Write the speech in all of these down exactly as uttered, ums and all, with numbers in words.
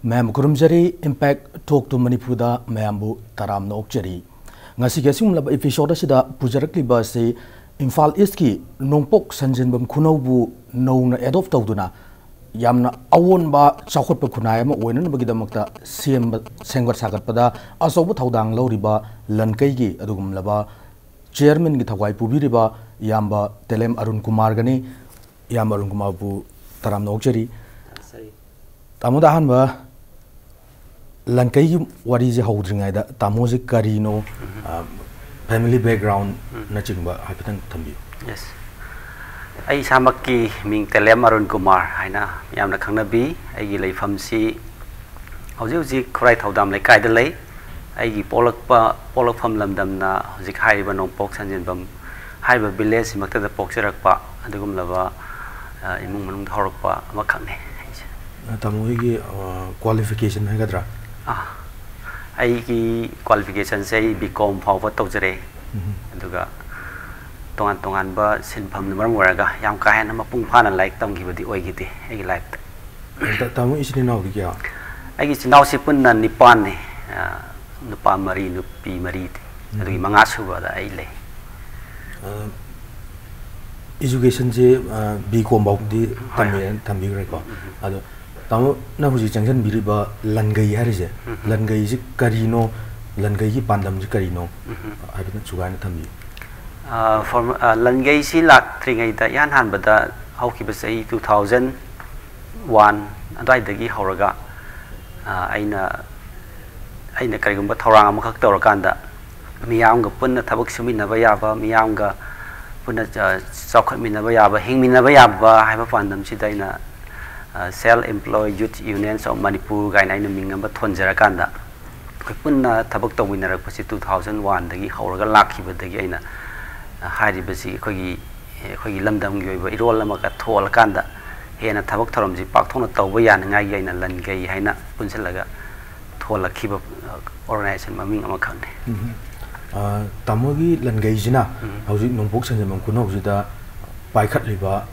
ꯃꯌꯥꯝꯕꯨ ꯈꯨꯔꯨꯝꯖꯔꯤ꯫ Impact Talk to ꯃꯅꯤꯄꯨꯔꯗ ꯃꯌꯥꯝꯕꯨ ꯇꯔꯥꯝꯅ ꯑꯣꯛꯆꯔꯤ꯫ ꯉꯁꯤꯒꯤ ꯑꯁꯤꯒꯨꯝꯂꯕ episode ꯑꯁꯤꯗ ꯄꯨꯖꯔꯛꯂꯤꯕ ꯑꯁꯤ ꯏꯝꯐꯥꯜ ꯏꯁꯀꯤ ꯅꯣꯡꯄꯣꯛ ꯁꯟꯖꯦꯟꯕꯝ ꯈꯨꯅꯧꯕꯨ ꯅꯧꯅ adopt ꯇꯧꯗꯨꯅ ꯌꯥꯝꯅ ꯑꯑꯣꯟꯕ ꯆꯥꯎꯈꯠꯄ ꯈꯨꯟꯅꯥꯏ ꯑꯃ ꯑꯣꯏꯅꯅꯕꯒꯤꯗꯃꯛꯇ ꯁꯦꯝꯕ, ꯁꯦꯝꯒꯠ ꯁꯥꯒꯠꯄꯗ ꯑꯆꯧꯕ ꯊꯧꯗꯥꯡ ꯂꯧꯔꯤꯕ ꯂꯟꯀꯩꯒꯤ ꯑꯗꯨꯒꯨꯝꯂꯕ chairmanꯒꯤ ꯊꯧꯒꯥꯏ ꯄꯨꯕꯤꯔꯤꯕ ꯏꯌꯥꯝꯕ ꯇꯦꯂꯦꯝ ꯑꯔꯨꯟ ꯀꯨꯃꯥꯔꯒꯅꯤ꯫ ꯏꯌꯥꯝꯕ ꯑꯔꯨꯟ ꯀꯨꯃꯥꯔꯕꯨ ꯇꯔꯥꯝꯅ ꯑꯣꯛꯆꯔꯤ꯫ ꯇꯥꯃꯣꯗ ꯑꯍꯥꯟꯕ ꯂꯟꯀꯩꯒꯤ ꯋꯥꯔꯤꯁꯦ ꯍꯧꯗ꯭ꯔꯤꯉꯩꯗ ꯇꯥꯃꯣꯁꯦ ꯀꯔꯤꯅꯣ, ꯑ, family backgroundꯅꯆꯤꯡꯕ ꯍꯥꯏꯐꯦꯠꯇꯪ ꯊꯝꯕꯤꯌꯨ꯫ Yes. ꯑꯩ ꯏꯁꯥꯃꯛꯀꯤ ꯃꯤꯡ ꯇꯦꯂꯦꯝ ꯑꯔꯨꯟ ꯀꯨꯃꯥꯔ ꯍꯥꯏꯅ ꯃꯤꯌꯥꯝꯅ ꯈꯪꯅꯕꯤ꯫ ꯑꯩꯒꯤ ꯂꯩꯐꯝꯁꯤ ꯍꯧꯖꯤꯛ ꯍꯧꯖꯤꯛ ꯈꯨꯔꯥꯏ ꯊꯧꯗꯥꯝ ꯂꯩꯀꯥꯏꯗ ꯂꯩ꯫ ꯑꯩꯒꯤ ꯄꯣꯛꯂꯛꯄ, ꯄꯣꯛꯂꯛꯐꯝ ꯂꯝꯗꯝꯅ ꯍꯧꯖꯤꯛ ꯍꯥꯏꯔꯤꯕ ꯅꯣꯡꯄꯣꯛ ꯁꯟꯖꯦꯟꯕꯝ ꯍꯥꯏꯔꯤꯕ villageꯁꯤꯃꯛꯇꯗ ꯄꯣꯛꯆꯔꯛꯄ ꯑꯗꯨꯒꯨꯝꯂꯕ, ꯑ, ꯏꯃꯨꯡ ꯃꯅꯨꯡꯗ ꯍꯧꯔꯛꯄ ꯑꯃꯈꯛꯅꯤ ꯑꯩꯁꯦ꯫ ꯑ, ꯇꯥꯃꯣ ꯍꯣꯏꯒꯤ, ꯑ, qualification ꯍꯥꯏꯒꯗ꯭ꯔꯥ? ꯑꯥ, ꯑꯩꯒꯤ qualificationꯁꯦ ꯑꯩ B Com ꯐꯥꯎꯕ ꯇꯧꯖꯔꯦ꯫ ꯎꯝ꯫ ꯑꯗꯨꯒ ꯇꯣꯉꯥꯟ ꯇꯣꯉꯥꯟꯕ ꯁꯤꯟꯐꯝꯅ ꯃꯔꯝ ꯑꯣꯏꯔꯒ ꯌꯥꯝ ꯀꯥ ꯍꯦꯟꯅ ꯃꯄꯨꯡ ꯐꯥꯅ ꯂꯥꯏꯔꯤꯛ ꯇꯝꯈꯤꯕꯗꯤ ꯑꯣꯏꯈꯤꯗꯦ ꯑꯩꯒꯤ lifeꯇ꯫ ꯇꯥ-, ꯇꯥꯃꯣ ꯏꯆꯤꯟ ꯏꯅꯥꯎꯗꯤ ꯀꯌꯥ? ꯑꯩꯒꯤ ꯏꯆꯤꯟ ꯏꯅꯥꯎꯁꯤ ꯄꯨꯟꯅ ꯅꯤꯄꯥꯟꯅꯤ꯫ ꯑ, ꯅꯨꯄꯥ ꯃꯔꯤ, ꯅꯨꯄꯤ ꯃꯔꯤ, ꯎꯝ꯫ ꯑꯗꯨꯒꯤ ꯃꯉꯥ ꯁꯨꯕꯗ ꯑꯩ ꯂꯩ꯫ ꯑ, educationꯁꯦ, ꯑ, B Com ꯐꯥꯎꯕꯗꯤ ꯍꯣꯏ, ꯇꯝꯃꯦ, ꯍꯣꯏ꯫ ꯇꯝꯕꯤꯈ꯭ꯔꯦꯀꯣ꯫ ꯎꯝ, ꯎꯝ꯫ ꯑꯗꯣ ꯇꯥꯃꯣꯅ ꯍꯧꯖꯤꯛ ꯆꯪꯁꯤꯟꯕꯤꯔꯤꯕ ꯂꯟꯒꯩ ꯍꯥꯏꯔꯤꯁꯦ, ꯎꯝ, ꯎꯝ꯫ ꯂꯟꯒꯩꯁꯤ ꯀꯔꯤꯅꯣ, ꯂꯟꯒꯩꯒꯤ ꯄꯥꯟꯗꯝꯁꯤ ꯀꯔꯤꯅꯣ, ꯎꯝ, ꯎꯝ꯫ ꯍꯥꯏꯐꯦꯠꯇꯪ ꯁꯨꯒꯥꯏꯅ ꯊꯝꯕꯤꯌꯨ꯫ ꯑ, form-, ꯑ, ꯂꯟꯒꯩꯁꯤ ꯂꯥꯛꯇ꯭ꯔꯤꯉꯩꯗ ꯏꯍꯥꯟ ꯍꯥꯟꯕꯗ ꯍꯧꯈꯤꯕ ꯆꯍꯤ two thousand one ꯑꯗꯨꯋꯥꯏꯗꯒꯤ ꯍꯧꯔꯒ, ꯑ, ꯑꯩꯅ, ꯑꯩꯅ ꯀꯔꯤꯒꯨꯝꯕ ꯊꯧꯔꯥꯡ ꯑꯃꯈꯛ ꯇꯧꯔꯀꯥꯟꯗ ꯃꯤꯌꯥꯝꯒ ꯄꯨꯟꯅ ꯊꯕꯛ ꯁꯨꯃꯤꯟꯅꯕ ꯌꯥꯕ, ꯃꯤꯌꯥꯝꯒ ꯄꯨꯟꯅ, ꯑ, ꯆꯥꯎꯈꯠꯃꯤꯟꯅꯕ ꯌꯥꯕ, ꯍꯤꯡꯃꯤꯟꯅꯕ ꯌꯥꯕ ꯍꯥꯏꯕ ꯄꯥꯟꯗꯝꯁꯤꯗ ꯑꯩꯅ, ꯑ, Self Employed Youth Unions of Manipur ꯀꯥꯏꯅ ꯑꯩꯅ ꯃꯤꯡ ꯑꯃ ꯊꯣꯟꯖꯔꯀꯥꯟꯗ ꯑꯩꯈꯣꯏ ꯄꯨꯟꯅ ꯊꯕꯛ ꯇꯧꯃꯤꯟꯅꯔꯛꯄꯁꯤ two thousand oneꯗꯒꯤ ꯍꯧꯔꯒ ꯂꯥꯛꯈꯤꯕꯗꯒꯤ ꯑꯩꯅ, ꯑ, ꯍꯥꯏꯔꯤꯕꯁꯤ ꯑꯩꯈꯣꯏꯒꯤ, ꯑꯩꯈꯣꯏꯒꯤ ꯂꯝꯗꯝꯒꯤ ꯑꯣꯏꯕ ꯏꯔꯣꯜ ꯑꯃꯒ ꯊꯣꯛꯍꯜꯂꯀꯥꯟꯗ ꯍꯦꯟꯅ ꯊꯕꯛ ꯊꯧꯔꯝꯁꯤ ꯄꯥꯛꯊꯣꯛꯅ ꯇꯧꯕ ꯌꯥꯅꯉꯥꯏꯒꯤ ꯑꯩꯅ ꯂꯟꯒꯩ ꯍꯥꯏꯅ ꯄꯨꯟꯁꯤꯜꯂꯒ ꯊꯣꯛꯍꯜꯂꯛꯈꯤꯕ, ꯑ, organization ꯃꯃꯤꯡ ꯑꯃꯈꯛꯅꯤ꯫ ꯎꯝ꯫ ꯑ, ꯇꯥꯃꯣꯒꯤ ꯂꯟꯒꯩꯁꯤꯅ ꯎꯝ꯫ ꯍꯧꯖꯤꯛ ꯅꯣꯡꯄꯣꯛ ꯁꯟꯖꯦꯟꯕꯝ ꯈꯨꯅꯧꯁꯤꯗ ꯄꯥꯏꯈꯠꯂꯤꯕ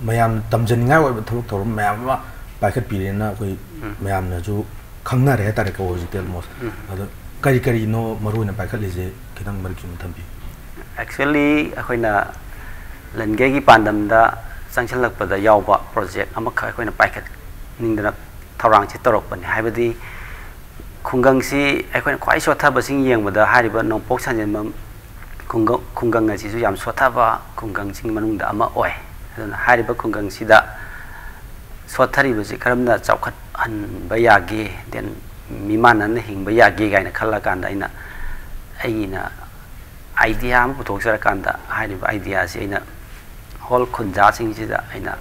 ꯃꯌꯥꯝꯅ ꯇꯝꯖꯅꯤꯡꯉꯥꯏ ꯑꯣꯏꯕ ꯊꯕꯛ ꯊꯧꯔꯝ ꯃꯌꯥꯝ ꯑꯃ ꯄꯥꯏꯈꯠꯄꯤꯔꯦꯅ ꯑꯩꯈꯣꯏ ꯎꯝ꯫ ꯃꯌꯥꯝꯅꯁꯨ ꯈꯪꯅꯔꯦ ꯍꯥꯏꯇꯥꯔꯦꯀꯣ ꯍꯧꯖꯤꯛꯇꯤ almost꯫ ꯎꯝ꯫ ꯑꯗꯣ ꯀꯔꯤ ꯀꯔꯤꯅꯣ ꯃꯔꯨ ꯑꯣꯏꯅ ꯄꯥꯏꯈꯠꯂꯤꯁꯦ ꯈꯤꯇꯪ ꯃꯔꯤꯛ ꯆꯨꯝꯅ ꯊꯝꯕꯤꯌꯨ꯫ Actually, ꯑꯩꯈꯣꯏꯅ ꯂꯟꯒꯩꯒꯤ ꯄꯥꯟꯗꯝꯗ ꯆꯪꯁꯤꯜꯂꯛꯄꯗ ꯌꯥꯎꯕ project ꯑꯃꯈꯛ ꯑꯩꯈꯣꯏꯅ ꯄꯥꯏꯈꯠꯅꯤꯡꯗꯅ ꯊꯧꯔꯥꯡꯁꯤ ꯇꯧꯔꯛꯄꯅꯤ꯫ ꯍꯥꯏꯕꯗꯤ ꯈꯨꯡꯒꯪꯁꯤ ꯑꯩꯈꯣꯏꯅ ꯈ꯭ꯋꯥꯏ ꯁꯣꯠꯊꯕꯁꯤꯡ ꯌꯦꯡꯕꯗ ꯍꯥꯏꯔꯤꯕ ꯅꯣꯡꯄꯣꯛ ꯁꯟꯖꯦꯟꯕꯝ ꯈꯨꯡꯒꯪ, ꯈꯨꯡꯒꯪ ꯑꯁꯤꯁꯨ ꯌꯥꯝ ꯁꯣꯠꯊꯕ ꯈꯨꯡꯒꯪꯁꯤꯡ ꯃꯅꯨꯡꯗ ꯑꯃ ꯑꯣꯏ꯫ ꯑꯗꯨꯅ ꯍꯥꯏꯔꯤꯕ ꯈꯨꯡꯒꯪꯁꯤꯗ ꯁꯣꯠꯊꯔꯤꯕꯁꯤ ꯀꯔꯝꯅ ꯆꯥꯎꯈꯠꯍꯟꯕ ꯌꯥꯒꯦ, then ꯃꯤꯃꯥꯟꯅꯅ ꯍꯤꯡꯕ ꯌꯥꯒꯦ ꯀꯥꯏꯅ ꯈꯜꯂꯀꯥꯟꯗ ꯑꯩꯅ, ꯑꯩꯒꯤꯅ idea ꯑꯃ ꯄꯨꯊꯣꯛꯆꯔꯀꯥꯟꯗ, ꯍꯥꯏꯔꯤꯕ idea ꯁꯤ ꯑꯩꯅ whole ꯈꯨꯟꯖꯥꯁꯤꯡꯁꯤꯗ ꯑꯩꯅ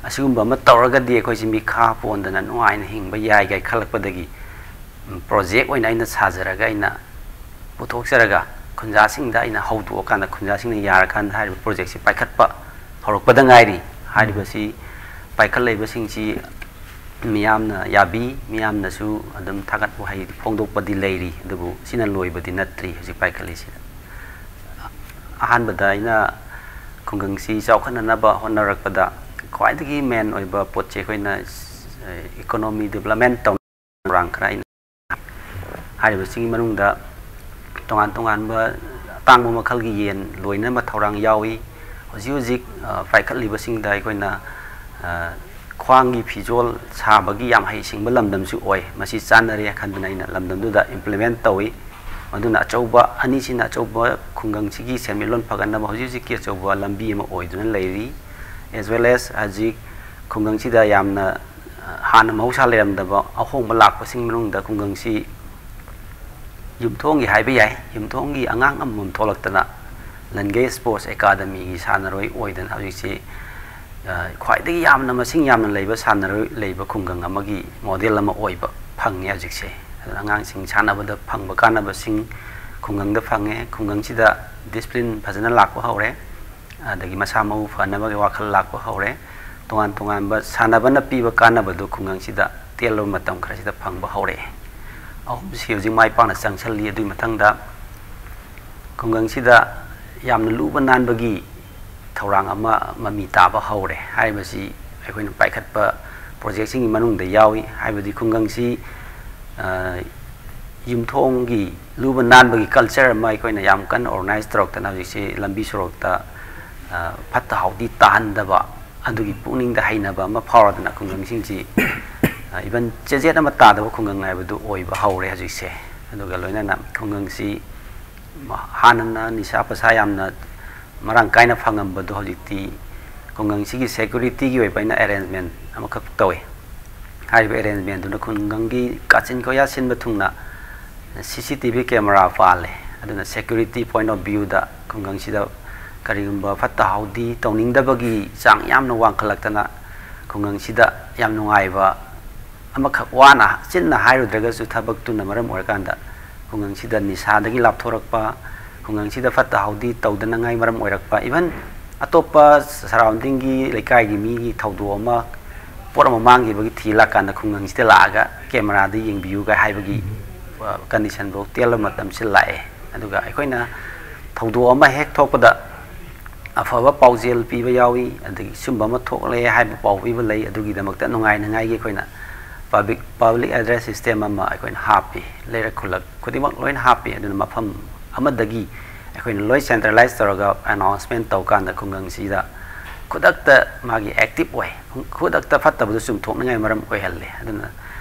ꯑꯁꯤꯒꯨꯝꯕ ꯑꯃ ꯇꯧꯔꯒꯗꯤ ꯑꯩꯈꯣꯏꯁꯤ ꯃꯤꯈꯥ ꯄꯣꯟꯗꯅ ꯅꯨꯡꯉꯥꯏꯅ ꯍꯤꯡꯕ ꯌꯥꯏ ꯀꯥꯏ ꯈꯜꯂꯛꯄꯗꯒꯤ, ꯎꯝ, project ꯑꯣꯏꯅ ꯑꯩꯅ ꯁꯥꯖꯔꯒ, ꯑꯩꯅ ꯄꯨꯊꯣꯛꯆꯔꯒ, ꯈꯨꯟꯖꯥꯁꯤꯡꯗ ꯑꯩꯅ ꯍꯧꯗꯣꯛꯑꯀꯥꯟꯗ, ꯈꯨꯟꯖꯥꯁꯤꯡꯅ ꯌꯥꯔꯀꯥꯟꯗ ꯍꯥꯏꯔꯤꯕ project ꯁꯤ ꯄꯥꯏꯈꯠꯄ ꯍꯧꯔꯛꯄꯗ ꯉꯥꯏꯔꯤ꯫ ꯎꯝ꯫ ꯍꯥꯏꯔꯤꯕꯁꯤ ꯄꯥꯏꯈꯠꯂꯛꯏꯕꯁꯤꯡꯁꯤ ꯃꯤꯌꯥꯝꯅ ꯌꯥꯕꯤ, ꯃꯤꯌꯥꯝꯅꯁꯨ ꯑꯗꯨꯝ ꯊꯥꯒꯠ ꯋꯥꯍꯩ ꯐꯣꯡꯗꯣꯛꯄꯗꯤ ꯂꯩꯔꯤ, ꯑꯗꯨꯕꯨ ꯁꯤꯅ ꯂꯣꯏꯕꯗꯤ ꯅꯠꯇ꯭ꯔꯤ ꯍꯧꯖꯤꯛ ꯄꯥꯏꯈꯠꯂꯤꯁꯤꯗ꯫ ꯑꯍꯥꯟꯕꯗ ꯑꯩꯅ ꯈꯨꯡꯒꯪꯁꯤ ꯆꯥꯎꯈꯠꯅꯅꯕ ꯍꯣꯠꯅꯔꯛꯄꯗ ꯈ꯭ꯋꯥꯏꯗꯒꯤ main ꯑꯣꯏꯕ ꯄꯣꯠꯁꯦ ꯑꯩꯈꯣꯏꯅ, ꯑꯦ, economy development ꯇꯧꯅ ꯊꯧꯔꯥꯡ ꯈꯔ ꯑꯩꯅ ꯍꯥꯏꯔꯤꯕꯁꯤꯒꯤ ꯃꯅꯨꯡꯗ ꯇꯣꯉꯥꯟ ꯇꯣꯉꯥꯟꯕ ꯑꯇꯥꯡꯕ ꯃꯈꯜꯒꯤ ꯌꯦꯟ ꯂꯣꯏꯅꯕ ꯊꯧꯔꯥꯡ ꯌꯥꯎꯏ꯫ ꯍꯧꯖꯤꯛ ꯍꯧꯖꯤꯛ, ꯑ, ꯄꯥꯏꯈꯠꯂꯤꯕꯁꯤꯡꯗ ꯑꯩꯈꯣꯏꯅ, ꯑ, ꯈ꯭ꯋꯥꯡꯒꯤ ꯐꯤꯖꯣꯜ ꯁꯥꯕꯒꯤ ꯌꯥꯝ ꯍꯩꯁꯤꯡꯕ ꯂꯝꯗꯝꯁꯨ ꯑꯣꯏ꯫ ꯃꯁꯤ ꯆꯥꯟꯅꯔꯦ ꯈꯟꯗꯨꯅ ꯑꯩꯅ ꯂꯝꯗꯝꯗꯨꯗ implement ꯇꯧꯏ꯫ ꯃꯗꯨꯅ ꯑꯆꯧꯕ ꯑꯅꯤꯁꯤꯅ ꯑꯆꯧꯕ ꯈꯨꯡꯒꯪꯁꯤꯒꯤ ꯁꯦꯟꯃꯤꯠꯂꯣꯟ ꯐꯒꯠꯅꯕ ꯍꯧꯖꯤꯛ ꯍꯧꯖꯤꯛꯀꯤ ꯑꯆꯧꯕ ꯂꯝꯕꯤ ꯑꯃ ꯑꯣꯏꯗꯨꯅ ꯂꯩꯔꯤ꯫ As well as ꯍꯧꯖꯤꯛ ꯈꯨꯡꯒꯪꯁꯤꯗ ꯌꯥꯝꯅ, ꯑ, ꯍꯥꯟꯅ ꯃꯍꯧꯁꯥ ꯂꯩꯔꯝꯗꯕ ꯑꯍꯣꯡꯕ ꯂꯥꯛꯄꯁꯤꯡ ꯃꯅꯨꯡꯗ ꯈꯨꯡꯒꯪꯁꯤ ꯌꯨꯝꯊꯣꯡꯒꯤ ꯍꯥꯏꯕ ꯌꯥꯏ, ꯌꯨꯝꯊꯣꯡꯒꯤ ꯑꯉꯥꯡ ꯑꯃꯃꯝ ꯊꯣꯛꯂꯛꯇꯅ ꯂꯟꯒꯩ Sports Academyꯒꯤ ꯁꯥꯟꯅꯔꯣꯏ ꯑꯣꯏꯗꯅ ꯍꯧꯖꯤꯛꯁꯤ, ꯑ, ꯈ꯭ꯋꯥꯏꯗꯒꯤ ꯌꯥꯝꯅ, ꯃꯁꯤꯡ ꯌꯥꯝꯅ ꯂꯩꯕ ꯁꯥꯟꯅꯔꯣꯏ ꯂꯩꯕ ꯈꯨꯡꯒꯪ ꯑꯃꯒꯤ model ꯑꯃ ꯑꯣꯏꯕ ꯐꯪꯉꯦ ꯍꯧꯖꯤꯛꯁꯦ꯫ ꯑꯗꯨꯅ ꯑꯉꯥꯡꯁꯤꯡ ꯁꯥꯟꯅꯕꯗ ꯐꯪꯕ ꯀꯥꯟꯅꯕꯁꯤꯡ ꯈꯨꯡꯒꯪꯗ ꯐꯪꯉꯦ꯫ ꯈꯨꯡꯒꯪꯁꯤꯗ discipline ꯐꯖꯅ ꯂꯥꯛꯄ ꯍꯧꯔꯦ꯫ ꯑꯗꯒꯤ ꯃꯁꯥ ꯃꯎ ꯐꯅꯕꯒꯤ ꯋꯥꯈꯜ ꯂꯥꯛꯄ ꯍꯧꯔꯦ꯫ ꯇꯣꯉꯥꯟ ꯇꯣꯉꯥꯟꯕ ꯁꯥꯟꯅꯕꯅ ꯄꯤꯕ ꯀꯥꯟꯅꯕꯗꯨ ꯈꯨꯡꯒꯪꯁꯤꯗ ꯇꯦꯜꯂꯕ ꯃꯇꯝ ꯈꯔꯁꯤꯗ ꯐꯪꯕ ꯍꯧꯔꯛꯑꯦ꯫ ꯑꯍꯨꯝꯁꯤ ꯍꯧꯖꯤꯛ ꯃꯥꯏ ꯄꯥꯛꯅ ꯆꯪꯁꯤꯜꯂꯤ꯫ ꯑꯗꯨꯒꯤ ꯃꯊꯪꯗ ꯈꯨꯡꯒꯪꯁꯤꯗ ꯌꯥꯝꯅ ꯂꯨꯕ ꯅꯥꯟꯕꯒꯤ ꯊꯧꯔꯥꯡ ꯑꯃ ꯃꯃꯤ ꯇꯥꯕ ꯍꯧꯔꯦ꯫ ꯍꯥꯏꯔꯤꯕꯁꯤ ꯑꯩꯈꯣꯏꯅ ꯄꯥꯏꯈꯠꯄ ꯄ꯭ꯔꯣꯖꯦꯛꯁꯤꯡꯒꯤ ꯃꯅꯨꯡꯗ ꯌꯥꯎꯏ꯫ ꯍꯥꯏꯕꯗꯤ ꯈꯨꯡꯒꯪꯁꯤ, ꯑ, ꯌꯨꯝꯊꯣꯡꯒꯤ ꯂꯨꯕ ꯅꯥꯟꯕꯒꯤ ꯀꯜꯆꯔ ꯑꯃ ꯑꯩꯈꯣꯏꯅ ꯌꯥꯝ ꯀꯟꯅ ꯑꯣꯔꯒꯅꯥꯏꯖ ꯇꯧꯔꯛꯇꯅ ꯍꯧꯖꯤꯛꯁꯤ ꯂꯝꯕꯤ ꯁꯣꯔꯣꯛꯇ, ꯑ, ꯐꯠꯇ ꯍꯥꯎꯗꯤ ꯇꯥꯍꯟꯗꯕ, ꯑꯗꯨꯒꯤ ꯄꯨꯛꯅꯤꯡꯗ ꯍꯩꯅꯕ ꯑꯃ ꯐꯥꯎꯔꯗꯅ ꯈꯨꯡꯒꯪꯁꯤꯡꯁꯤ, ꯑ, ꯏꯚꯟ ꯆꯦꯖꯦꯠ ꯑꯃ ꯇꯥꯗꯕ ꯈꯨꯡꯒꯪ ꯍꯥꯏꯕꯗꯨ ꯑꯣꯏꯕ ꯍꯧꯔꯦ ꯍꯧꯖꯤꯛꯁꯦ꯫ ꯑꯗꯨꯒ ꯂꯣꯏꯅꯅ ꯈꯨꯡꯒꯪꯁꯤ ꯃ-, ꯍꯥꯟꯅꯅ ꯅꯤꯁꯥ ꯄꯁꯥ ꯌꯥꯝꯅ ꯃꯔꯥꯡ ꯀꯥꯏꯅ ꯐꯪꯉꯝꯕꯗꯣ ꯍꯧꯖꯤꯛꯇꯤ ꯈꯨꯡꯒꯪꯁꯤꯒꯤ ꯁꯦꯀ꯭ꯌꯨꯔꯤꯇꯤꯒꯤ ꯑꯣꯏꯕ ꯑꯩꯅ ꯑꯦꯔꯦꯟꯖꯃꯦꯟ ꯑꯃꯈꯛ ꯇꯧꯋꯤ꯫ ꯍꯥꯏꯔꯤꯕ ꯑꯦꯔꯦꯟꯖꯃꯦꯟꯗꯨꯅ ꯈꯨꯡꯒꯪꯒꯤ ꯀꯥꯆꯤꯟ ꯀꯣꯌꯥ ꯁꯤꯟꯕ ꯊꯨꯡꯅ ꯁꯤ ꯁꯤ ꯇꯤ ꯚꯤ ꯀꯦꯃꯦꯔꯥ ꯄꯥꯜꯂꯦ꯫ ꯑꯗꯨꯅ ꯁꯦꯀ꯭ꯌꯨꯔꯤꯇꯤ ꯄꯣꯏꯟ ꯑꯣꯐ ꯚ꯭ꯌꯨꯗ ꯈꯨꯡꯒꯪꯁꯤꯗ ꯀꯔꯤꯒꯨꯝꯕ ꯐꯠꯇ ꯍꯥꯎꯗꯤ ꯇꯧꯅꯤꯡꯗꯕꯒꯤ ꯆꯥꯡ ꯌꯥꯝꯅ ꯋꯥꯡꯈꯠꯂꯛꯇꯅ ꯈꯨꯡꯒꯪꯁꯤꯗ ꯌꯥꯝ ꯅꯨꯡꯉꯥꯏꯕ ꯑꯃꯈꯛ ꯋꯥꯅ ꯆꯤꯟꯅ ꯍꯥꯏꯔꯨꯗ꯭ꯔꯒꯁꯨ ꯊꯕꯛꯇꯨꯅ ꯃꯔꯝ ꯑꯣꯏꯔꯀꯥꯟꯗ ꯈꯨꯡꯒꯪꯁꯤꯗ ꯅꯤꯁꯥꯗꯒꯤ ꯂꯥꯞꯊꯣꯔꯛꯄ, ꯈꯨꯡꯒꯪꯁꯤꯗ ꯐꯠꯇ ꯍꯥꯎꯗꯤ ꯇꯧꯗꯅꯉꯥꯏ ꯃꯔꯝ ꯑꯣꯏꯔꯛꯄ, ꯏꯚꯟ ꯑꯇꯣꯞꯄ ꯁꯔꯥꯎꯟꯗꯤꯡꯒꯤ ꯂꯩꯀꯥꯏꯒꯤ ꯃꯤꯒꯤ ꯊꯧꯗꯣꯛ ꯑꯃ, ꯄꯣꯠ ꯑꯃ ꯃꯥꯡꯈꯤꯕꯒꯤ ꯊꯤ ꯂꯥꯛꯀꯥꯟꯗ ꯈꯨꯡꯒꯪꯁꯤꯗ ꯂꯥꯛꯑꯒ ꯀꯦꯃꯦꯔꯥꯗ ꯌꯦꯡꯕꯤꯌꯨꯒ ꯍꯥꯏꯕꯒꯤ, ꯑ, ꯀꯟꯗꯤꯁꯟꯐꯧ ꯇꯦꯜꯂꯕ ꯃꯇꯝꯁꯤ ꯂꯥꯛꯑꯦ꯫ ꯑꯗꯨꯒ ꯑꯩꯈꯣꯏꯅ ꯊꯧꯗꯣꯛ ꯑꯃ ꯍꯦꯛ ꯊꯣꯛꯄꯗ ꯑꯐꯕ ꯄꯥꯎꯖꯦꯜ ꯄꯤꯕ ꯌꯥꯎꯏ, ꯑꯗꯒꯤ ꯁꯨꯝꯕ ꯑꯃ ꯊꯣꯛꯂꯦ ꯍꯥꯏꯕ ꯄꯥꯎ ꯄꯤꯕ ꯂꯩ꯫ ꯑꯗꯨꯒꯤꯗꯃꯛꯇ ꯅꯨꯡꯉꯥꯏꯅꯉꯥꯏꯒꯤ ꯑꯩꯈꯣꯏꯅ ꯄꯕ꯭ꯂꯤꯛ, ꯄꯕ꯭ꯂꯤꯛ ꯑꯦꯗ꯭ꯔꯦꯁ ꯁꯤꯁꯇꯦꯝ ꯑꯃ ꯑꯩꯈꯣꯏꯅ ꯍꯥꯞꯄꯤ꯫ ꯂꯩꯔꯛ ꯈꯨꯜꯂꯛ ꯈꯨꯗꯤꯡꯃꯛ ꯂꯣꯏꯅ ꯍꯥꯞꯄꯤ꯫ ꯑꯗꯨꯅ ꯃꯐꯝ ꯑꯃꯗꯒꯤ ꯑꯩꯈꯣꯏꯅ ꯂꯣꯏ ꯁꯦꯟꯇ꯭ꯔꯦꯂꯥꯏꯁ ꯇꯧꯔꯒ ꯑꯦꯅꯥꯎꯟꯁꯃꯦꯟ ꯇꯧꯀꯥꯟꯗ ꯈꯨꯡꯒꯪꯁꯤꯗ ꯈꯨꯗꯛꯇ ꯃꯥꯒꯤ ꯑꯦꯛꯇꯤꯚ ꯑꯣꯏ, ꯈꯨꯗꯛꯇ ꯐꯠꯇꯕꯗꯨ ꯆꯨꯝꯊꯣꯛꯅꯤꯡꯉꯥꯏ ꯃꯔꯝ ꯑꯣꯏꯍꯜꯂꯦ꯫ ꯑꯗꯨꯅ